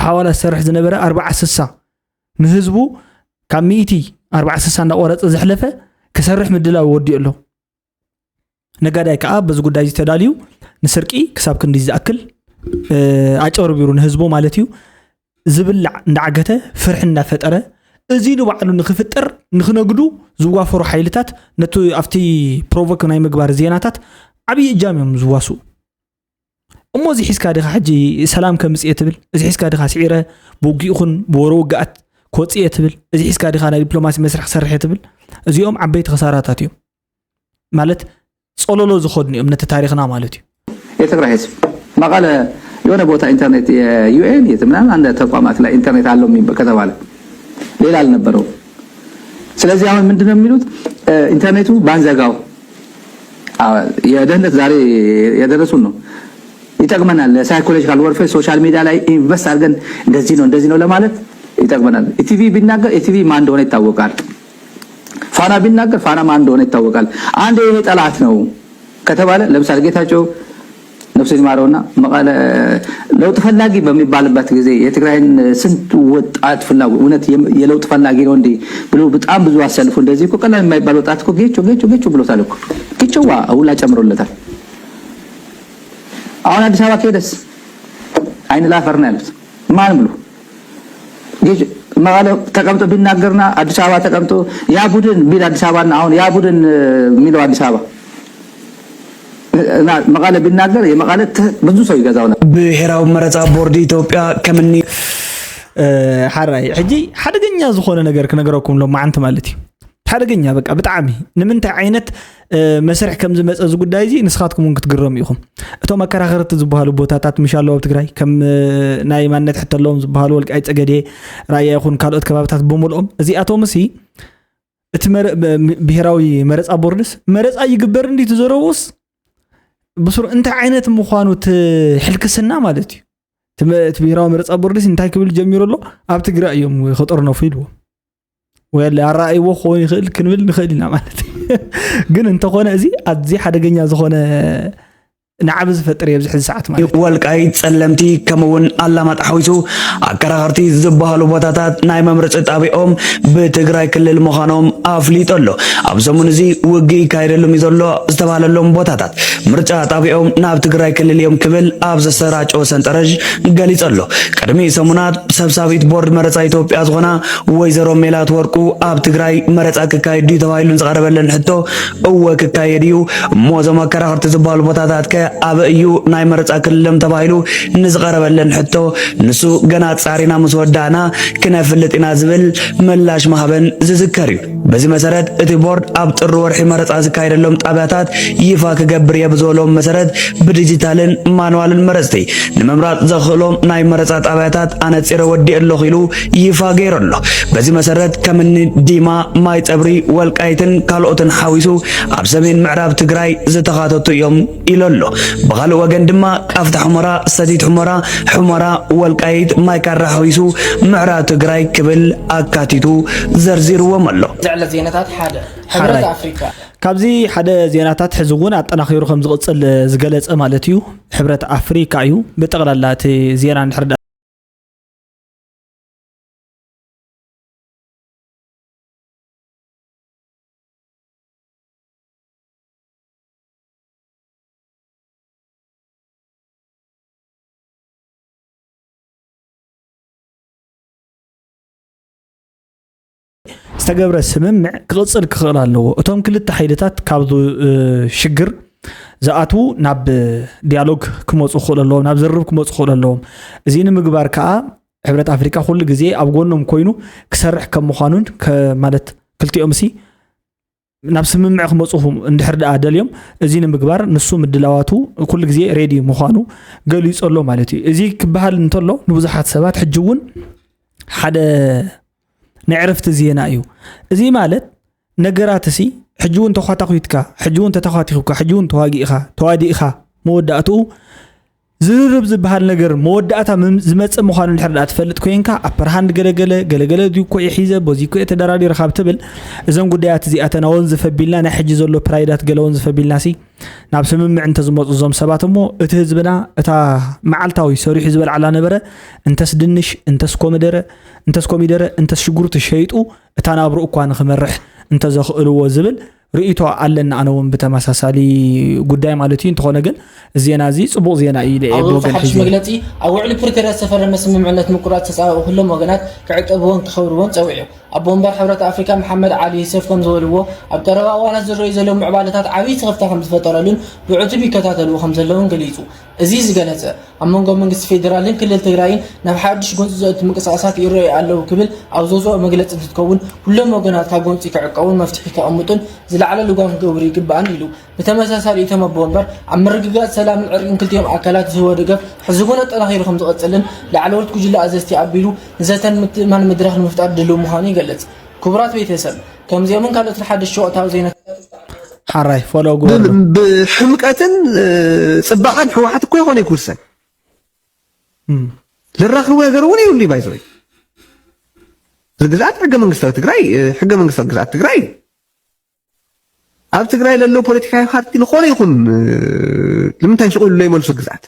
ሓዋላ ዝሰርሕ ዝነበረ ኣርባዓ ስሳ ንህዝቡ ካብ ሚእቲ ኣርባዓ ስሳ እንዳቆረፀ ዘሕለፈ ክሰርሕ ምድላው ወዲኡ ኣሎ። ነጋዳይ ከዓ በዚ ጉዳይ እዚ ተዳልዩ ንስርቂ ክሳብ ክንዲ ዝኣክል ኣጨበርቢሩ ንህዝቡ ማለት እዩ ዝብላዕ እንዳዓገተ ፍርሒ እንዳፈጠረ እዚ ንባዕሉ ንክፍጠር ንክነግዱ ዝዋፈሩ ሓይልታት ነቲ ኣብቲ ፕሮቮክ ናይ ምግባር ዜናታት ዓብዪ እጃም እዮም ዝዋስኡ። እሞ እዚ ሒዝካ ዲኻ ሕጂ ሰላም ከምፅእ እየ ትብል? እዚ ሒዝካ ዲኻ ስዒረ ብውግእ ይኹን ብወረ ውግኣት ክወፅእ እየ ትብል? እዚ ሒዝካ ዲኻ ናይ ዲፕሎማሲ መስርሕ ክሰርሕ እየ ትብል? እዚኦም ዓበይቲ ክሳራታት እዮም። ማለት ፀለሎ ዝኸድኑ እዮም ነቲ ታሪኽና ማለት እዩ። የትግራይ ህዝብ መቐለ የሆነ ቦታ ኢንተርኔት የዩኤን የት ምናምን አንድ ተቋማት ላይ ኢንተርኔት አለው የሚባል ከተባለ ሌላ አልነበረው። ስለዚህ አሁን ምንድነው የሚሉት ኢንተርኔቱ ባንዘጋው የደህንነት ዛሬ የደረሱን ነው። ይጠቅመናል ለሳይኮሎጂካል ወርፌር ሶሻል ሚዲያ ላይ ኢንቨስት አድርገን እንደዚህ ነው እንደዚህ ነው ለማለት ይጠቅመናል። ኢቲቪ ቢናገር ኢቲቪ ማን እንደሆነ ይታወቃል። ፋና ቢናገር ፋና ማን እንደሆነ ይታወቃል። አንድ የኔ ጠላት ነው ከተባለ ለምሳሌ ጌታቸው ነፍሱ ይማረውና መቀለ ለውጥ ፈላጊ በሚባልበት ጊዜ የትግራይን ስንት ወጣት ፍላጎት እውነት የለውጥ ፈላጊ ነው እንዴ ብሎ በጣም ብዙ አሰልፎ እንደዚህ እኮ ቀላል የማይባል ወጣት እኮ ጌቾ ጌቾ ጌቾ ብሎታል እኮ ጌቾዋ ሁላ ጨምሮለታል። አሁን አዲስ አበባ ከሄደስ አይን ላፈር ነው ያሉት። ማን ብሎ መቀለ ተቀምጦ ቢናገርና አዲስ አበባ ተቀምጦ ያ ቡድን ቢል አዲስ አበባና አሁን ያ ቡድን የሚለው አዲስ አበባ መቀለ ቢናገር የመቀለ ብዙ ሰው ይገዛው ነበር። ብሔራዊ መረፃ ቦርድ ኢትዮጵያ ከምኒ ሓራይ ሕጂ ሓደገኛ ዝኾነ ነገር ክነገረኩም ሎማዓንቲ ማለት እዩ። ሓደገኛ በቃ ብጣዕሚ ንምንታይ ዓይነት መስርሕ ከም ዝመፀ እዚ ጉዳይ እዚ ንስኻትኩም እውን ክትግረሙ ኢኹም። እቶም ኣከራኸርቲ ዝበሃሉ ቦታታት ምሽ ኣለዉ ኣብ ትግራይ ከም ናይ ማንነት ሕቶ ኣለዎም ዝበሃሉ ወልቃይ ፀገዴ ራያ ይኹን ካልኦት ከባብታት ብምልኦም እዚኣቶም ሲ እቲ ብሄራዊ መረፃ ቦርድስ መረፃ ይግበር እንዲ ትዘረቡስ ብስሩ እንታይ ዓይነት ምዃኑ እቲ ሕልክስና ማለት እዩ። እቲ ብሄራዊ መረፃ ቦርድስ እንታይ ክብል ጀሚሩ ኣሎ ኣብ ትግራይ እዮም ከጠርነፉ ኢልዎም ወይ ኣረኣይዎ ክኸውን ይኽእል ክንብል ንኽእል ኢና ማለት ግን እንተኾነ እዚ ኣዝዩ ሓደገኛ ዝኾነ ንዓብ ዝፈጥር እዩ ኣብዚ ሕዚ ሰዓት ማለት እዩ። ወልቃይት፣ ጸለምቲ ከምኡውን ኣላማጣ ሓዊሱ ኣከራኸርቲ ዝበሃሉ ቦታታት ናይ መምረፂ ጣቢያኦም ብትግራይ ክልል ምዃኖም ኣፍሊጡ ኣሎ። ኣብ ሰሙን እዚ ውግእ ይካየደሎም እዩ ዘሎ ዝተባህለሎም ቦታታት ምርጫ ጣቢያኦም ናብ ትግራይ ክልል እዮም ክብል ኣብ ዘሰራጨወ ሰንጠረዥ ገሊጹ ኣሎ። ቅድሚ ሰሙናት ሰብሳቢት ቦርድ መረፃ ኢትዮጵያ ዝኾና ወይዘሮ ሜላት ወርቁ ኣብ ትግራይ መረፃ ክካየድ ድዩ ተባሂሉ ንዝቐረበለን ሕቶ እወ ክካየድ እዩ እሞ እዞም ኣከራኸርቲ ዝበሃሉ ቦታታት ከ ኣበይ እዩ ናይ መረፃ ክልሎም ተባሂሉ ንዝቐረበለን ሕቶ ንሱ ገና ኣፃሪና ምስ ወዳእና ክነፍልጥ ኢና ዝብል ምላሽ ምሃበን ዝዝከር እዩ። በዚ መሰረት እቲ ቦርድ ኣብ ጥሪ ወርሒ መረፃ ዝካየደሎም ጣብያታት ይፋ ክገብር እየ ብዝበሎም መሰረት ብዲጂታልን ማንዋልን መረፅቲ ንምምራፅ ዘኽእሎም ናይ መረፃ ጣብያታት ኣነፂረ ወዲኤ ኣለኹ ኢሉ ይፋ ገይሩ ኣሎ። በዚ መሰረት ከምኒ ዲማ፣ ማይ ፀብሪ፣ ወልቃይትን ካልኦትን ሓዊሱ ኣብ ሰሜን ምዕራብ ትግራይ ዝተኻተቱ እዮም ኢሉ ኣሎ። ብኻልእ ወገን ድማ ቃፍታ ሑመራ፣ ሰቲት ሑመራ፣ ሑመራ፣ ወልቃይት፣ ማይካድራ ሓዊሱ ምዕራብ ትግራይ ክብል ኣካቲቱ ዘርዚርዎም ኣሎ። ዝዕለት ዜናታት ሓደ ሕብረት ኣፍሪካ ካብዚ ሓደ ዜናታት ሕዚ እውን ኣጠናኺሩ ከም ዝቕፅል ዝገለፀ ማለት እዩ። ሕብረት ኣፍሪካ እዩ ብጠቕላላ እቲ ዜና እንድሕር ደኣ ዝተገብረ ስምምዕ ክቕፅል ክኽእል ኣለዎ። እቶም ክልተ ሓይልታት ካብዚ ሽግር ዝኣትዉ ናብ ዲያሎግ ክመፁ ክኽእሉ ኣለዎም፣ ናብ ዝርርብ ክመፁ ክኽእሉ ኣለዎም። እዚ ንምግባር ከዓ ሕብረት ኣፍሪካ ኩሉ ግዜ ኣብ ጎኖም ኮይኑ ክሰርሕ ከም ምዃኑን ማለት ክልቲኦም ሲ ናብ ስምምዕ ክመፁ እንድሕር ደኣ ደልዮም እዚ ንምግባር ንሱ ምድላዋቱ ኩሉ ግዜ ሬዲ ምዃኑ ገሊፁ ኣሎ ማለት እዩ። እዚ ክበሃል እንተሎ ንብዙሓት ሰባት ሕጂ እውን ሓደ ናይ ዕረፍቲ ዜና እዩ። እዚ ማለት ነገራት ሲ ሕጂ እውን ተኳታኲትካ፣ ሕጂ እውን ተተኳቲኹካ፣ ሕጂ እውን ተዋጊእኻ ተዋዲእኻ መወዳእትኡ ዝርርብ ዝበሃል ነገር መወዳእታ ዝመፅእ ምዃኑ እንድሕር ደኣ ትፈልጥ ኮይንካ ኣፐርሃንድ ገለገለ ገለገለ እዚኮ የሒዘ በዚኮ የተደራዲረ ካብ ትብል እዘን ጉዳያት እዚኣተን ኣወንዝፈ ቢልና ናይ ሕጂ ዘሎ ፕራይዳት ገለ ወንዝፈ ቢልና ሲ ናብ ስምምዕ እንተዝመፁ እዞም ሰባት እሞ እቲ ህዝብና እታ መዓልታዊ ሰሪሑ ዝበልዓላ ነበረ እንተስ ድንሽ እንተስ ኮሚደረ እንተስ ኮሚደረ እንተስ ሽጉርቲ ሸይጡ እታ ናብርኡ እኳ ንክመርሕ እንተዘኽእልዎ ዝብል ርእይቶ ኣለኒ ኣነ እውን ብተመሳሳሊ ጉዳይ ማለት እዩ። እንተኾነ ግን ዜና እዚ ፅቡቕ ዜና እዩ ኢለ እየ ኣብ ብወገን ሓድሽ ሒዘ። መግለጺ ኣብ ውዕሊ ፕሪቶርያ ዝተፈረመ ስምምዕነት ምቁራፅ ተፃባኢ ኩሎም ወገናት ክዕቀብዎን ክኸብርዎን ፀዊዑ። ኣቦ ወንበር ሕብረት ኣፍሪካ መሓመድ ዓሊ ዩሰፍ ከም ዝበልዎ ኣብ ቀረባ እዋናት ዝረዩ ዘለዉ ምዕባለታት ዓብዪ ስኽፍታ ከም ዝፈጠረሉን ብዕቱብ ይከታተልዎ ከም ዘለውን ገሊፁ። እዚ ዝገለፀ ኣብ መንጎ መንግስቲ ፌዴራልን ክልል ትግራይን ናብ ሓድሽ ጎንፂ ዘእቱ ምንቅስቃሳት ይረኣዩ ኣለዉ ክብል ኣብ ዘውፅኦ መግለፂ እንትትከውን ኩሎም ወገናት ካብ ጎንፂ ክዕቀቡን መፍትሒ ከቐምጡን ዝለዓለ ልጓም ክገብሩ ይግባእን ኢሉ። ብተመሳሳሊ እቶም ኣቦ ወንበር ኣብ ምርግጋፅ ሰላምን ዕርቅን ክልቲኦም ኣካላት ዝህቦ ደገፍ ሕዚ እውን ኣጠናኺሩ ከም ዝቐፅልን ላዕለዎት ጉጅለ ኣዘዝቲ ኣቢሉ ንዘተን ምትእምማን መድረኽ ንምፍጣር ድልው ምዃኑ ይገልፅ። ክቡራት ቤተሰብ ከምዚኦምን ካልኦትን ሓደሽቲ ወቕታዊ ዜናታት ሓራይ ፎሎ ግበሩ። ብሕምቀትን ጽባቐን ህወሓት እኮ ይኾነ ይክውሰን። ዘራኽቡ ነገር እውን ይብሉ ባይዘወይ ዝግዛት ሕገ መንግስታዊ ትግራይ ሕገ መንግስታዊ ግዛት ትግራይ ኣብ ትግራይ ለሎ ፖለቲካዊ ፓርቲ ዝኾነ ይኹን ንምንታይ ሽቁ ለይመልሱ ግዛት?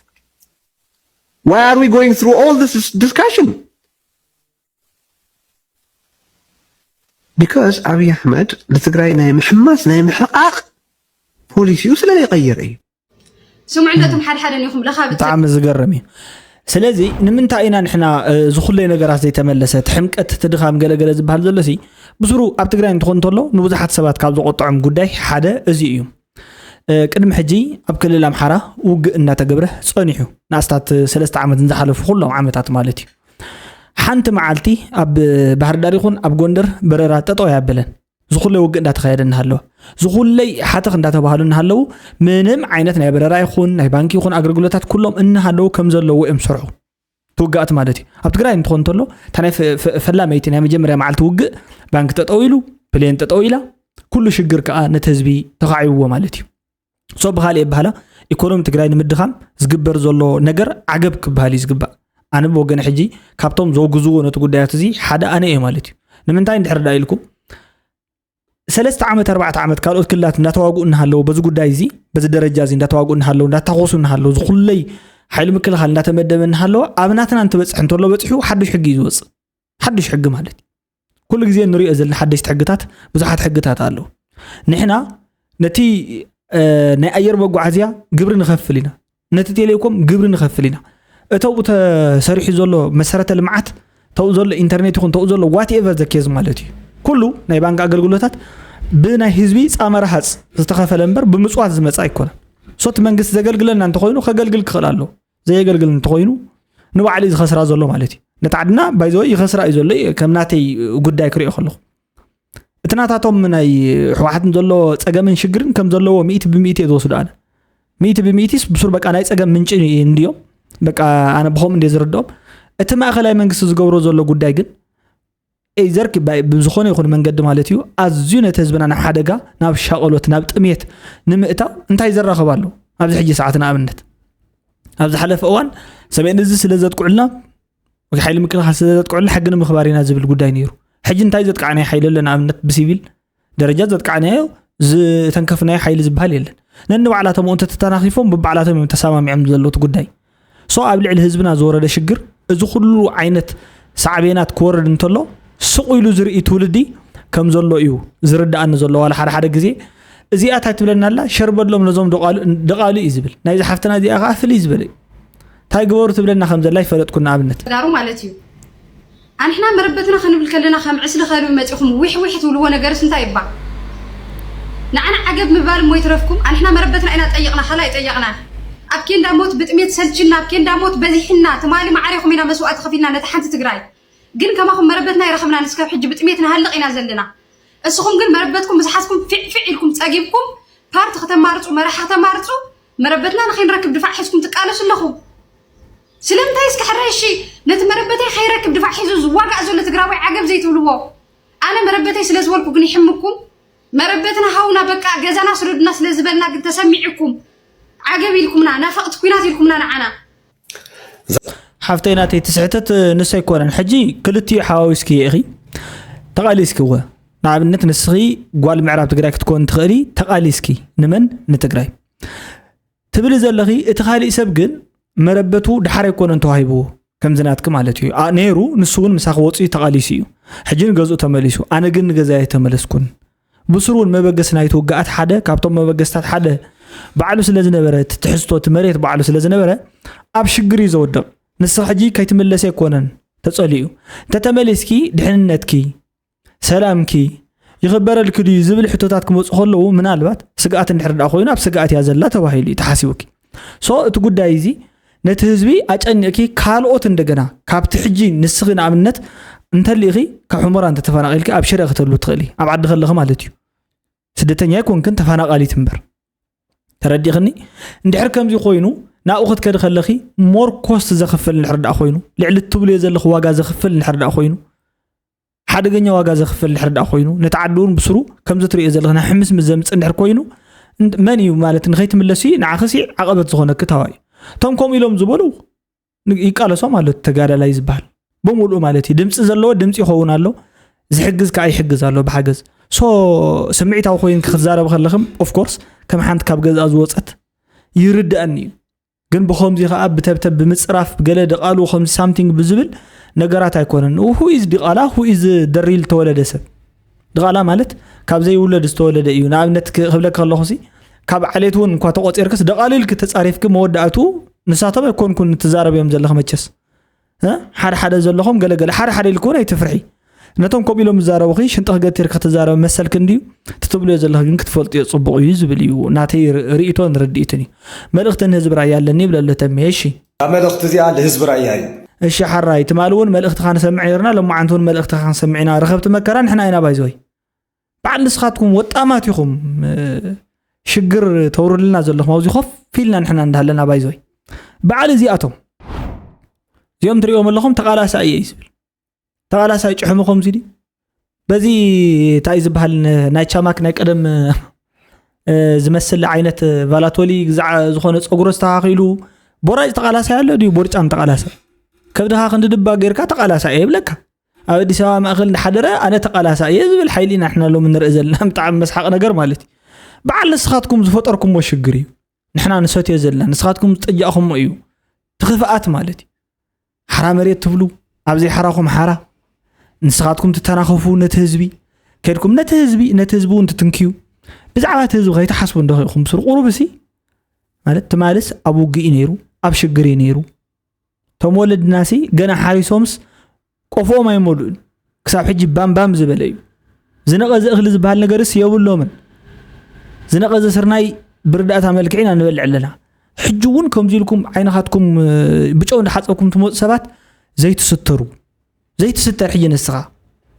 Why are we going through all this discussion? Because ኣብይ ኣሕመድ ንትግራይ ናይ ምሕማስ ናይ ምሕቃቕ ፖሊሲኡ ስለ ዘይቀየረ እዩ። ስምዑ እንዶ እቶም ሓደ ሓደ እኒኹም ለኻብጥ። ብጣዕሚ ዝገርም እዩ። ስለዚ ንምንታይ ኢና ንሕና እዚ ኩለይ ነገራት ዘይተመለሰ እቲ ሕምቀት እቲ ድኻም ገለገለ ዝበሃል ዘሎ ሲ ብስሩ ኣብ ትግራይ እንትኾን እንተሎ ንብዙሓት ሰባት ካብ ዘቆጥዖም ጉዳይ ሓደ እዚ እዩ። ቅድሚ ሕጂ ኣብ ክልል ኣምሓራ ውግእ እናተገብረ ፀኒሑ ንኣስታት ሰለስተ ዓመት ንዝሓለፉ ኩሎም ዓመታት ማለት እዩ። ሓንቲ መዓልቲ ኣብ ባህርዳር ይኹን ኣብ ጎንደር በረራ ጠጠው ያበለን ዝኹለይ ውግእ እንዳተኻየደ እናሃለወ ዝኹለይ ሓተኽ እንዳተባሃሉ እናሃለዉ ምንም ዓይነት ናይ በረራ ይኹን ናይ ባንኪ ይኹን ኣገልግሎታት ኩሎም እናሃለዉ ከም ዘለዉ እዮም ዝሰርሑ። ተወጋእቲ ማለት እዩ። ኣብ ትግራይ እንትኾን እንተሎ እታ ናይ ፈላመይቲ ናይ መጀመርያ መዓልቲ ውግእ ባንኪ ጠጠው ኢሉ ፕሌን ጠጠው ኢላ ኩሉ ሽግር ከዓ ነቲ ህዝቢ ተኻዒብዎ ማለት እዩ። ሶ ብካሊእ ይበሃላ ኢኮኖሚ ትግራይ ንምድኻም ዝግበር ዘሎ ነገር ዓገብ ክበሃል እዩ ዝግባእ። ኣነ ብወገነ ሕጂ ካብቶም ዘወግዝዎ ነቲ ጉዳያት እዚ ሓደ ኣነ እየ ማለት እዩ። ንምንታይ እንድሕር ዳ ኢልኩም ሰለስተ ዓመት ኣርባዕተ ዓመት ካልኦት ክልላት እንዳተዋግኡ እናሃለዉ በዚ ጉዳይ እዚ በዚ ደረጃ እዚ እንዳተዋግኡ እናሃለዉ እንዳታኾሱ እናሃለዉ ዝኩለይ ሓይሊ ምክልኻል እንዳተመደበ እናሃለወ ኣብ ናትና እንትበፅሕ እንተሎ በፂሑ ሓዱሽ ሕጊ እዩ ዝወፅእ። ሓዱሽ ሕጊ ማለት እዩ። ኩሉ ግዜ ንሪኦ ዘለና ሓደሽቲ ሕግታት ብዙሓት ሕግታት ኣለዉ። ንሕና ነቲ ናይ ኣየር መጓዓዝያ ግብሪ ንኸፍል ኢና፣ ነቲ ቴሌኮም ግብሪ ንኸፍል ኢና። እተው ተሰሪሑ ዘሎ መሰረተ ልምዓት ተው ዘሎ ኢንተርኔት ይኹን ተው ዘሎ ዋትኤቨር ዘኬዝ ማለት እዩ። ኩሉ ናይ ባንክ ኣገልግሎታት ብናይ ህዝቢ ፃመራ ሃፅ ዝተኸፈለ እምበር ብምፅዋት ዝመፃ ኣይኮነን። ሶቲ መንግስቲ ዘገልግለና እንተኮይኑ ከገልግል ክኽእል ኣለዎ። ዘየገልግል እንተኮይኑ ንባዕሉ እዩ ዝኸስራ ዘሎ ማለት እዩ። ነቲ ዓድና ባይዘወይ ይኸስራ እዩ ዘሎ ከም ናተይ ጉዳይ ክሪኦ ከለኹ እቲ ናታቶም ናይ ሕወሓትን ዘሎ ፀገምን ሽግርን ከም ዘለዎ ሚእቲ ብሚእቲ እየ ዝወስዶ ኣነ። ሚእቲ ብሚእቲስ ብሱር በቃ ናይ ፀገም ምንጭ እንድዮም። በቃ ኣነ ብኸምኡ እንደ ዝርድኦም እቲ ማእኸላይ መንግስቲ ዝገብሮ ዘሎ ጉዳይ ግን ኤይዘር ብዝኾነ ይኹን መንገዲ ማለት እዩ ኣዝዩ ነቲ ህዝብና ናብ ሓደጋ ናብ ሻቐሎት ናብ ጥሜት ንምእታው እንታይ ዘራኽብ ኣሎ? ኣብዚ ሕጂ ሰዓት ንኣብነት ኣብ ዝሓለፈ እዋን ሰሜን እዚ ስለ ዘጥቅዑልና ሓይሊ ምክልኻል ስለ ዘጥቅዑልና ሕጊ ንምኽባር ኢና ዝብል ጉዳይ ነይሩ። ሕጂ እንታይ ዘጥቃዕናዮ ሓይሊ ኣሎ? ንኣብነት ብሲቪል ደረጃ ዘጥቃዕናዮ ዝተንከፍናዮ ሓይሊ ዝበሃል የለን። ነንባዕላቶም እንተተተናኺፎም ብባዕላቶም እዮም ተሰማሚዖም ዘለዉ እቲ ጉዳይ። So ኣብ ልዕሊ ህዝብና ዝወረደ ሽግር፣ እዚ ኩሉ ዓይነት ሳዕቤናት ክወርድ እንተሎ ስቕ ኢሉ ዝርኢ ትውልዲ ከም ዘሎ እዩ ዝርድኣኒ ዘሎ። ዋላ ሓደ ሓደ ግዜ እዚኣ እንታይ ትብለና ኣላ? ሸርበሎም ነዞም ደቓሉ፣ ደቓሉ እዩ ዝብል። ናይዚ ሓፍትና እዚኣ ከኣ ፍልይ ዝበለ እዩ። እንታይ ግበሩ ትብለና ከም ዘላ ይፈለጥኩ። ንኣብነት ተጋሩ ማለት እዩ። ኣንሕና መረበትና ክንብል ከለና ከም ዕስሊ ከልቢ መጺኹም ዊሕ ዊሕ ትብልዎ ነገርስ እንታይ ይባ? ንዓና ዓገብ ምባል እሞ ይትረፍኩም። ኣንሕና መረበትና ኢና ጠይቕና፣ ካልእ ኣይጠየቕናን። ኣብ ኬንዳ ሞት ብጥሜት ሰልችና፣ ኣብ ኬንዳ ሞት በዚሕና፣ ትማሊ ማዕሬኹም ኢና መስዋእቲ ከፊልና ነቲ ሓንቲ ትግራይ። ግን ከማኹም መረበትና ኣይረኸብናን፣ እስካብ ሕጂ ብጥሜት ንሃልቕ ኢና ዘለና። እስኹም ግን መረበትኩም ምስ ሓዝኩም ፊዕ ፊዕ ኢልኩም ጸጊብኩም ፓርቲ ከተማርጹ፣ መራሒ ከተማርጹ፣ መረበትና ንኸይንረክብ ድፋዕ ሒዝኩም ትቃለሱ ኣለኹም። ስለምንታይ እስኪ ሕራይ እሺ፣ ነቲ መረበተይ ከይረክብ ድፋዕ ሒዙ ዝዋጋእ ዘሎ ትግራዋይ ዓገብ ዘይትብልዎ? ኣነ መረበተይ ስለ ዝበልኩ ግን ይሕምኩም? መረበትና ሃውና በቃ ገዛና ስደዱና ስለ ዝበልና ግን ተሰሚዕኩም ዓገብ ኢልኩምና፣ ናፈቕቲ ኲናት ኢልኩምና ንዓና። ሓፍተይ ናተይ ትስሕተት ንሱ ኣይኮነን። ሕጂ ክልቲኡ ሓዋዊስኪ ኢኺ ተቓሊስኪ እወ። ንኣብነት ንስኺ ጓል ምዕራብ ትግራይ ክትኮን ትኽእሊ ተቓሊስኪ ንመን ንትግራይ ትብሊ ዘለኺ፣ እቲ ካሊእ ሰብ ግን መረበቱ ድሓር ኣይኮነን ተዋሂብዎ ከምዚ ናትኪ ማለት እዩ። ኣ- ነይሩ ንሱ እውን ምሳኺ ወፂኡ ተቓሊሱ እዩ። ሕጂ ንገዝኡ ተመሊሱ፣ ኣነ ግን ንገዛይ ኣይተመለስኩን። ብስሩ እውን መበገሲ ናይቲ ውግኣት ሓደ ካብቶም መበገስታት ሓደ ባዕሉ ስለ ዝነበረ፣ እቲ ትሕዝቶ እቲ መሬት ባዕሉ ስለ ዝነበረ ኣብ ሽግር እዩ ዘወድቕ። ንስኺ ሕጂ ከይትምለሲ ኣይኮነን ተጸሊኡ። እንተተመሊስኪ ድሕንነትኪ፣ ሰላምኪ ይኽበረልኪ ድዩ ዝብል ሕቶታት ክመፁ ከለዉ ምናልባት ስግኣት እንድሕር ደኣ ኮይኑ ኣብ ስግኣት እያ ዘላ ተባሂሉ እዩ ተሓሲቡኪ። So እቲ ጉዳይ እዚ ነቲ ህዝቢ ኣጨኒቕኪ ካልኦት እንደገና ካብቲ ሕጂ ንስኺ ንኣብነት እንተሊእኺ ካብ ሑመራ እንተተፈናቒልኪ ኣብ ሽረ ክትህሉ ትኽእሊ ኣብ ዓዲ ከለኺ ማለት እዩ። ስደተኛ ኣይኮንክን ተፈናቓሊት እምበር። ተረዲኽኒ? እንድሕር ከምዚ ኮይኑ ናብኡ ክትከዲ ከለኺ more cost ዘኽፍል እንድሕር ደኣ ኮይኑ ልዕሊ እትብልዮ ዘለኺ ዋጋ ዘኽፍል እንድሕር ደኣ ኮይኑ ሓደገኛ ዋጋ ዘኽፍል እንድሕር ደኣ ኮይኑ ነቲ ዓዲ እውን ብስሩ ከምዚ ትርእዮ ዘለኺ ናይ ሕምስምስ ዘምፅእ እንድሕር ኮይኑ እንድ- መን እዩ ማለት ንኸይትምለሲ ንዓኽሲ ዓቐበት ዝኾነኪ ታዋ እዩ። እቶም ከምኡ ኢሎም ዝበሉ ን- ይቃለሶም ኣሎ ተጋዳላይ ዝበሃል ብምሉኡ ማለት እዩ። ድምፂ ዘለዎ ድምፂ ይኸውን ኣሎ፣ ዝሕግዝ ከዓ ይሕግዝ ኣሎ ብሓገዝ። So ስምዒታዊ ኮይኑ ክትዛረብ ከለኽም of course ከም ሓንቲ ካብ ገዝኣ ዝወፀት ይርድኣኒ እዩ። ግን ብኸምዚ ከዓ ብተብተብ ብምፅራፍ ገለ ደቓሉ ከምዚ ሳምቲንግ ብዝብል ነገራት ኣይኮነን። Who is ዲቓላ? Who is ደሪል ተወለደ ሰብ? ድቓላ ማለት ካብ ዘይውለድ ዝተወለደ እዩ። ንኣብነት ክ- ክብለክ ከለኹ ሲ ካብ ዓሌት እውን እንኳ ተቆፂርክስ ደቓሉ ኢልክ ተፃሪፍክ መወዳእቱ ንሳቶም ኣይኮንኩን ትዛረብ እዮም ዘለኽ መቸስ እ? ሓደ ሓደ ዘለኹም ገለገለ ሓደ ሓደ ኢልክ እውን ኣይትፍርሒ። ነቶም ከምኡ ኢሎም ዝዛረቡኺ ሽንጥኽ ገቲርክ ክትዛረብ መሰልክ እንድዩ። እቲ ትብልዮ ዘለኽ ግን ክትፈልጥዮ ፅቡቕ እዩ ዝብል እዩ ናተይ ር- ርእይቶን ርድኢትን እዩ። መልእኽቲ ንህዝቢ ራያ ኣለኒ ይብለለ ተሜ። እሺ እዛ መልእኽቲ እዚኣ ንህዝቢ ራያ እዩ። እሺ ሓራይ ትማሊ እውን መልእኽትኻ ንሰምዕ ነርና ሎማዓንቲ እውን መልእኽትኻ ክንሰምዕ ኢና። ረኸብቲ መከራ ንሕና ኢና ባይዘወይ በዓል ንስኻትኩም ወጣማት ኢኹም። ሽግር ተውርድልና ዘለኹም ኣብዚ ኮፍ ኢልና ንሕና እንዳሃለና ባይዞይ በዓል እዚኣቶም እዚኦም ትሪኦም ኣለኹም ተቓላሳይ እየ እዩ ዝብል። ተቓላሳይ ጭሕሙ ከምዚ ድዩ? በዚ እንታይ ዝበሃል ን- ናይ ቻማክ ናይ ቀደም እ፣ ዝመስል ዓይነት ቫላቶሊ ግዛዕ ዝኾነ ፀጉሩ ዝተኻኺሉ ቦራጭ ተቓላሳይ ኣሎ ድዩ? ቦርጫም ተቓላሳይ ከብድኻ ክንዲ ድባ ጌርካ ተቓላሳይ እየ ይብለካ። ኣብ ኣዲስ ኣበባ ማእኸል እንዳሓደረ ኣነ ተቓላሳይ እየ ዝብል ሓይሊ ኢና ንሕና ሎሚ ንርኢ ዘለና። ብጣዕሚ መስሓቕ ነገር ማለት እዩ። በዓል ንስኻትኩም ዝፈጠርኩምዎ ሽግር እዩ። ንሕና ንሰትዮ ዘለና ንስኻትኩም ዝጠጃእኹምዎ እዩ። እቲ ክፍኣት ማለት እዩ። ሓራ መሬት ትብሉ ኣብ ዘይሓራኹም ሓራ ንስኻትኩም ትተናኸፉ ነቲ ህዝቢ ከድኩም ነቲ ህዝቢ ነቲ ህዝቢ እውን ትትንክዩ። ብዛዕባ እቲ ህዝቢ ከይትሓስቡ እንዶ ኢኹም ስር ቁሩብ ሲ ማለት ትማልስ ኣብ ውግእ እዩ ነይሩ ኣብ ሽግር እዩ ነይሩ። እቶም ወለድናሲ ገና ሓሪሶምስ ቆፎኦም ኣይመልኡን። ክሳብ ሕጂ ባምባም ዝበለ እዩ። ዝነቐዘ እኽሊ ዝበሃል ነገርስ የብሎምን። ዝነቐዘ ስርናይ ብርዳእታ መልክዕ ኢና ንበልዕ ኣለና። ሕጂ እውን ከምዚ ኢልኩም ዓይንኻትኩም ብጨው እንዳሓፀብኩም ትመፁ ሰባት ዘይትስተሩ ዘይትስተር ሕጂ ንስኻ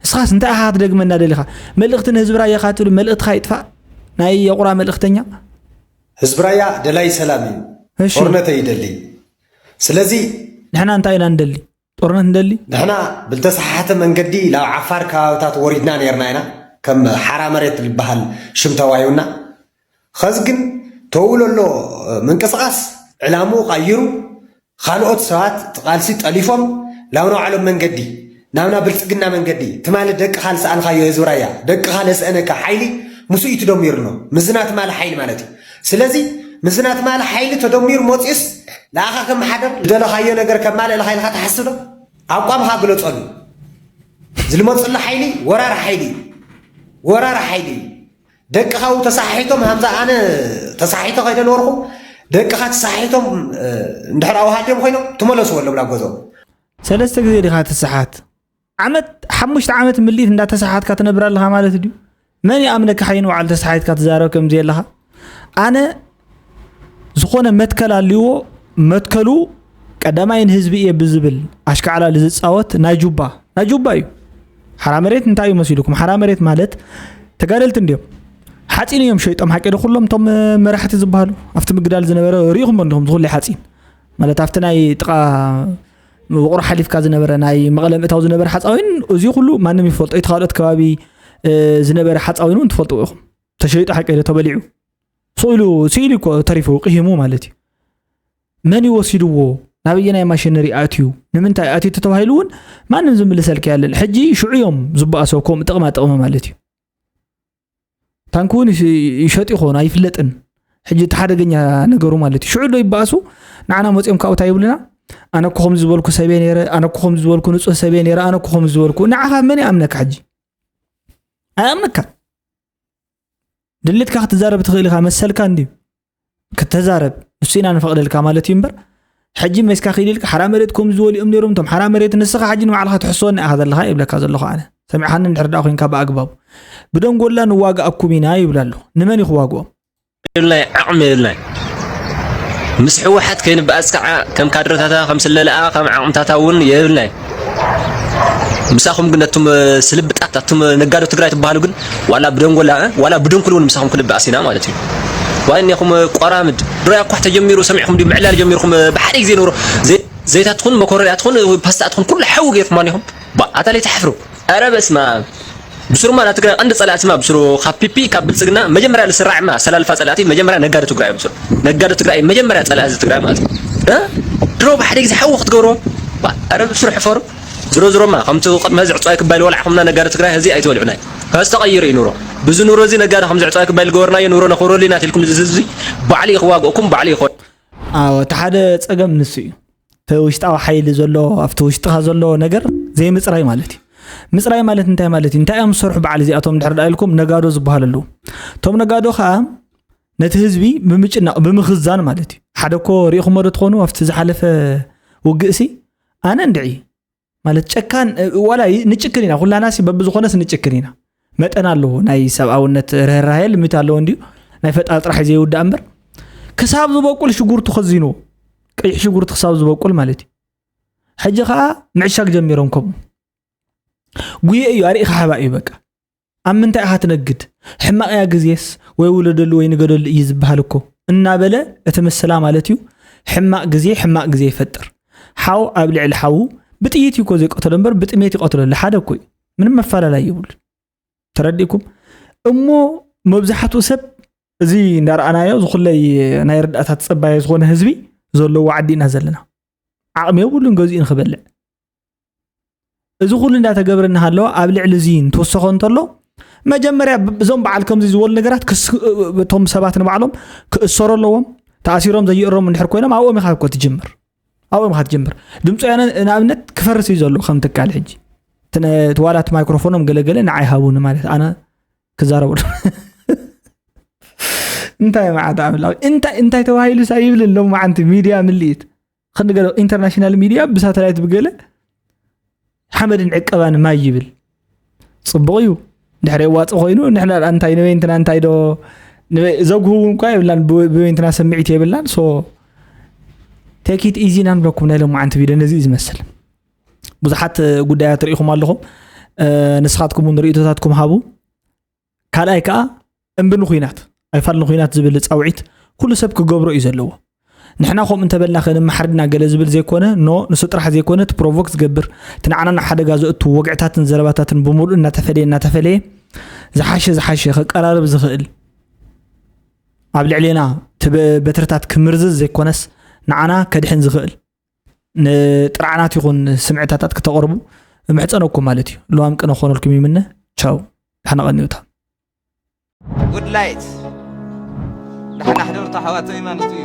ንስኻስ እንታይ ኢኻ ክትደግመና ደሊኻ? መልእኽቲ ንህዝቢ ራያ ኢኻ ትብል መልእኽትኻ ይጥፋእ። ናይ የቑራ መልእኽተኛ። ህዝቢ ራያ ደላይ ሰላም እዩ። እሺ። ጦርነት ኣይደሊ። ስለዚ ንሕና እንታይ ኢና ንደሊ? ጦርነት ንደሊ? ንሕና ብልተሰሓተ መንገዲ ናብ ዓፋር ከባብታት ወሪድና ነርና ኢና። ከም ሓራ መሬት ዝበሃል ሽም ተዋሂቡና። ኸዚ ግን ተውሎ ኣሎ ምንቅስቃስ ዕላምኡ ቀይሩ ካልኦት ሰባት እቲ ቃልሲ ጠሊፎም ናብ ናባዕሎም መንገዲ ናብና ብልፅግና መንገዲ ትማሊ ደቅኻ ልሰኣንካዮ ህዝቢ ራያ ደቅኻ ለስአነካ ሓይሊ ምስኡ እዩ ተደሚሩ ኣሎ። ምስዚ ናትማሊ ሓይሊ ማለት እዩ። ስለዚ ምስዚ ናትማሊ ሓይሊ ተደሚሩ መፂኡስ ንኣኻ ከመሓደር ዝደለኻዮ ነገር ከማልእልካ ኢልካ ትሓስብ ዶ? ኣቋምካ ግለፀሉ። ዝልመፅሉ ሓይሊ ወራሪ ሓይሊ እዩ። ወራሪ ሓይሊ እዩ። ደቅኻ እውን ተሰሓሒቶም፣ ሃምዛ ኣነ ተሰሓሒቶ ከይደ ነበርኩ፣ ደቅኻ ተሰሓሒቶም እንድሕር ኣውሃድዮም ኮይኖም ትመለሱ ኣለብላ ገዝኦም። ሰለስተ ግዜ ዲኻ ትሰሓት? ዓመት ሓሙሽተ ዓመት ምልኢት እንዳተሰሓትካ ትነብር ኣለኻ ማለት ድዩ? መን ይኣምነካ ሓይን በዓል ተሰሓትካ ትዛረብ ከምዚ ኣለኻ? ኣነ ዝኾነ መትከል ኣልዎ፣ መትከሉ ቀዳማይ ንህዝቢ እየ ብዝብል ኣሽካዕላል ዝፃወት ናይ ጁባ ናይ ጁባ እዩ። ሓራ መሬት እንታይ እዩ መሲሉኩም? ሓራ መሬት ማለት ተጋደልቲ እንዲዮም። ሓፂን እዮም ሸይጦም ሓቂ ዶ ኩሎም እቶም መራሕቲ ዝበሃሉ ኣብቲ ምግዳል ዝነበረ ርኢኹም እንዲኹም ዝኹሉ ሓፂን ማለት ኣብቲ ናይ ጥቓ ውቕሮ ሓሊፍካ ዝነበረ ናይ መቐለ ምእታው ዝነበረ ሓፃዊን እዚ ኩሉ ማንም ይፈልጦ እቲ ካልኦት ከባቢ ዝነበረ ሓፃዊን እውን ትፈልጥዎ ኢኹም። ተሸይጡ ሓቂ ተበሊዑ ስኢሉ ስኢሉ እኮ ተሪፉ ቅሂሙ ማለት እዩ። መን ይወሲድዎ? ናበየናይ ማሽነሪ ኣትዩ? ንምንታይ ኣትዩ ተተባሂሉ እውን ማንም ዝምልሰልካ ያለን። ሕጂ ሽዑ እዮም ዝበኣሶ ከምኡ ጥቕማ ጥቕሚ ማለት እዩ። ታንክ እውን ይሸጡ ይኾኑ ኣይፍለጥን። ሕጂ እቲ ሓደገኛ ነገሩ ማለት እዩ ሽዑ ዶ ይበኣሱ? ንዓና መፂኦም ካብኡ እንታይ ይብሉና? ኣነ እኮ ከምዚ ዝበልኩ ሰብየ ነይረ፣ ኣነ እኮ ከምዚ ዝበልኩ ንፁህ ሰብየ ነይረ፣ ኣነ እኮ ከምዚ ዝበልኩ። ንዓኻ መን ይኣምነካ? ሕጂ ኣይኣምነካ። ድሌትካ ክትዛረብ ትኽእል ኢኻ መሰልካ እንድዩ። ክተዛረብ ንሱ ኢና ንፈቕደልካ ማለት እዩ እምበር ሕጂ መይስካ ክኢል ኢልካ ሓራ መሬት ከም ዝበሉ እዮም ነይሮም እቶም ሓራ መሬት ንስኻ ሕጂ ንባዕልኻ ትሕስወኒ ኢኻ ዘለኻ ይብለካ ዘለኹ ኣነ። ሰሚዕኻኒ እንድሕር ደኣ ኮይንካ ብኣግባቡ። ብደንጎላ ንዋግኣኩም ኢና ይብል ኣሎ። ንመን እዩ ክዋግኦም? የብልናይ ዓቕሚ የብልናይ ምስ ሕወሓት ከይንበኣስ ከዓ ከም ካድረታታ ከም ስለለኣ ከም ዓቕምታታ እውን የብልናይ። ምሳኹም ግን ነቱም ስልብጣት ኣቱም ነጋዶ ትግራይ ትበሃሉ ግን ዋላ ብደንጎላ ዋላ ብድንኩል እውን ምሳኹም ክንበኣስ ኢና ማለት እዩ። ዋይ እኒኹም ቆራምድ ድሮ ያኳሕ ተጀሚሩ ሰሚዕኹም ድዩ ምዕላል ጀሚርኩም ብሓደ ግዜ ንብሮ ዘይታትኹን መኮረሪያትኹን ፓስታትኹን ኩሉ ሓዊ ጌርኩም ኣኒኹም ኣታለይ ተሓፍሩ። ኣረ በስማ ብስሩማ ናይ ትግራይ ቀንዲ ፀላእትማ ብስሩ ካብ ፒፒ ካብ ብልፅግና መጀመርያ ዝስራዕማ ኣሰላልፋ ፀላእቲ መጀመርያ ነጋዶ ትግራይ ብስሩ ነጋዶ ትግራይ መጀመርያ ፀላእ ህዝቢ ትግራይ ማለት እዩ። ድሮ ብሓደ ግዜ ሓዊ ክትገብሮ ኣረ ብስሩ ሕፈሩ። ዝሮ ዝሮማ ከምቲ ቅድሚ ህዚ ዕፅዋይ ክባይ ልወላዕኹምና ነጋዶ ትግራይ ህዚ ኣይትበልዑናይ። ከዚ ተቐይሩ እዩ ኑሮ። ብዚ ኑሮ እዚ ነጋዶ ከምዚ ዕፅዋይ ክባይ ልገበርናዮ ኑሮ ነኽብረሉ ኢና ትልኩም እዚ ህዝቢ ባዕሉ እዩ ክዋግእኩም ባዕሉ እዩ ክወ ኣዎ እቲ ሓደ ፀገም ንሱ እዩ። እቲ ውሽጣዊ ሓይሊ ዘሎ ኣብቲ ውሽጥኻ ዘሎ ነገር ዘይምፅራይ ማለት እዩ። ምፅራይ ማለት እንታይ ማለት እዩ? እንታይ እዮም ዝሰርሑ በዓል እዚኣቶም ድሕር ዳ ኢልኩም ነጋዶ ዝበሃሉ ኣለዉ። እቶም ነጋዶ ከዓ ነቲ ህዝቢ ብምጭናቕ ብምኽዛን ማለት እዩ። ሓደ እኮ ሪኢኹሞ ዶ ትኾኑ ኣብቲ ዝሓለፈ ውግእሲ ኣነ እንድዒ ማለት ጨካን ዋላ ንጭክን ኢና ኩላናሲ በብዝኾነስ ንጭክን ኢና። መጠን ኣለዎ ናይ ሰብኣውነት ርህራሄ ልሚት ኣለዎ እንድዩ። ናይ ፈጣሪ ጥራሕ ዘይውዳእ እምበር ክሳብ ዝበቁል ሽጉርቲ ከዚንዎ ቀይሕ ሽጉርቲ ክሳብ ዝበቁል ማለት እዩ። ሕጂ ከዓ ምዕሻግ ጀሚሮም ከምኡ ጉየ እዩ ኣሪኢኻ ሓባ እዩ በቃ። ኣብ ምንታይ ኢኻ ትነግድ? ሕማቕ እያ ግዜስ ወይ ውለደሉ ወይ ንገደሉ እዩ ዝበሃል እኮ እናበለ እቲ ምስላ ማለት እዩ። ሕማቕ ግዜ ሕማቕ ግዜ ይፈጥር። ሓው ኣብ ልዕሊ ሓዉ ብጥይት እዩ እኮ ዘይቀተሎ እምበር ብጥሜት ይቐትለሉ ሓደ እኮ እዩ። ምንም መፈላለይ ይብሉ። ተረዲእኩም? እሞ መብዛሕትኡ ሰብ እዚ እንዳረኣናዮ ዝኹለይ ናይ ርዳእታት ፀባየ ዝኾነ ህዝቢ ዘለዎ ዓዲ ኢና ዘለና። ዓቕሚ የብሉን ገዚኡ ንክበልዕ እዚ ኩሉ እንዳተገብረ እናሃለወ ኣብ ልዕሊ እዚ እንትወሰኾ እንተሎ መጀመርያ እዞም በዓል ከምዚ ዝበሉ ነገራት እቶም ሰባት ንባዕሎም ክእሰሩ ኣለዎም። ተኣሲሮም ዘይእረሙ እንድሕር ኮይኖም ኣብኦም ኢኻ እኮ ትጅምር ኣብኦም ኢኻ ትጅምር። ድምፂ ወያነ ንኣብነት ክፈርስ እዩ ዘሎ ከም ትካል ሕጂ ትዋላት ማይክሮፎኖም ገለገለ ንዓይ ሃቡኒ ማለት ኣነ ክዛረቡ እንታይ መዓት ኣምላኽ እንታይ እንታይ ተባሂሉ ሳ ይብል ሎም መዓንቲ ሚድያ ምልኢት ክንገለ ኢንተርናሽናል ሚድያ ብሳተላይት ብገለ ሓመድን ዕቀባን ማይ ይብል። ፅቡቕ እዩ። ድሕሪ ዋፂ ኮይኑ ንሕና እንታይ ንበይንትና እንታይ ዶ ዘጉህው እንኳ የብላን ብበይንትና ስምዒት የብላን። ሶ ቴኪት ኢዚ ኢና ንብለኩም ናይ ሎማዓንቲ ቪድዮ ነዚ እዩ ዝመስል። ብዙሓት ጉዳያት ርኢኹም ኣለኹም። ንስኻትኩም እውን ርእቶታትኩም ሃቡ። ካልኣይ ከዓ እምቢ ንኹናት ኣይፋል ንኹናት ዝብል ፃውዒት ኩሉ ሰብ ክገብሮ እዩ ዘለዎ። ንሕና ከምኡ እንተበልና ከነመሓርድና ገለ ዝብል ዘይኮነ ኖ ንሱ ጥራሕ ዘይኮነ እቲ ፕሮቮክ ዝገብር እቲ ንዓና ንሓደጋ ዘእቱ ወግዕታትን ዘረባታትን ብምሉእ እናተፈለየ እናተፈለየ ዝሓሸ ዝሓሸ ከቀራርብ ዝኽእል ኣብ ልዕሌና በትርታት ክምርዝዝ ዘይኮነስ ንዓና ከድሕን ዝኽእል ንጥርዓናት ይኹን ስምዕታታት ክተቕርቡ እምሕፀነኩም ማለት እዩ። ልዋም ቅነ ክኾነልኩም ይምነ። ቻው። ደሕና ቀንዩታ። ጉድ ላይት። ደሓን ኣሕደርቱ ኣሕዋተይ ማንቱ እዩ።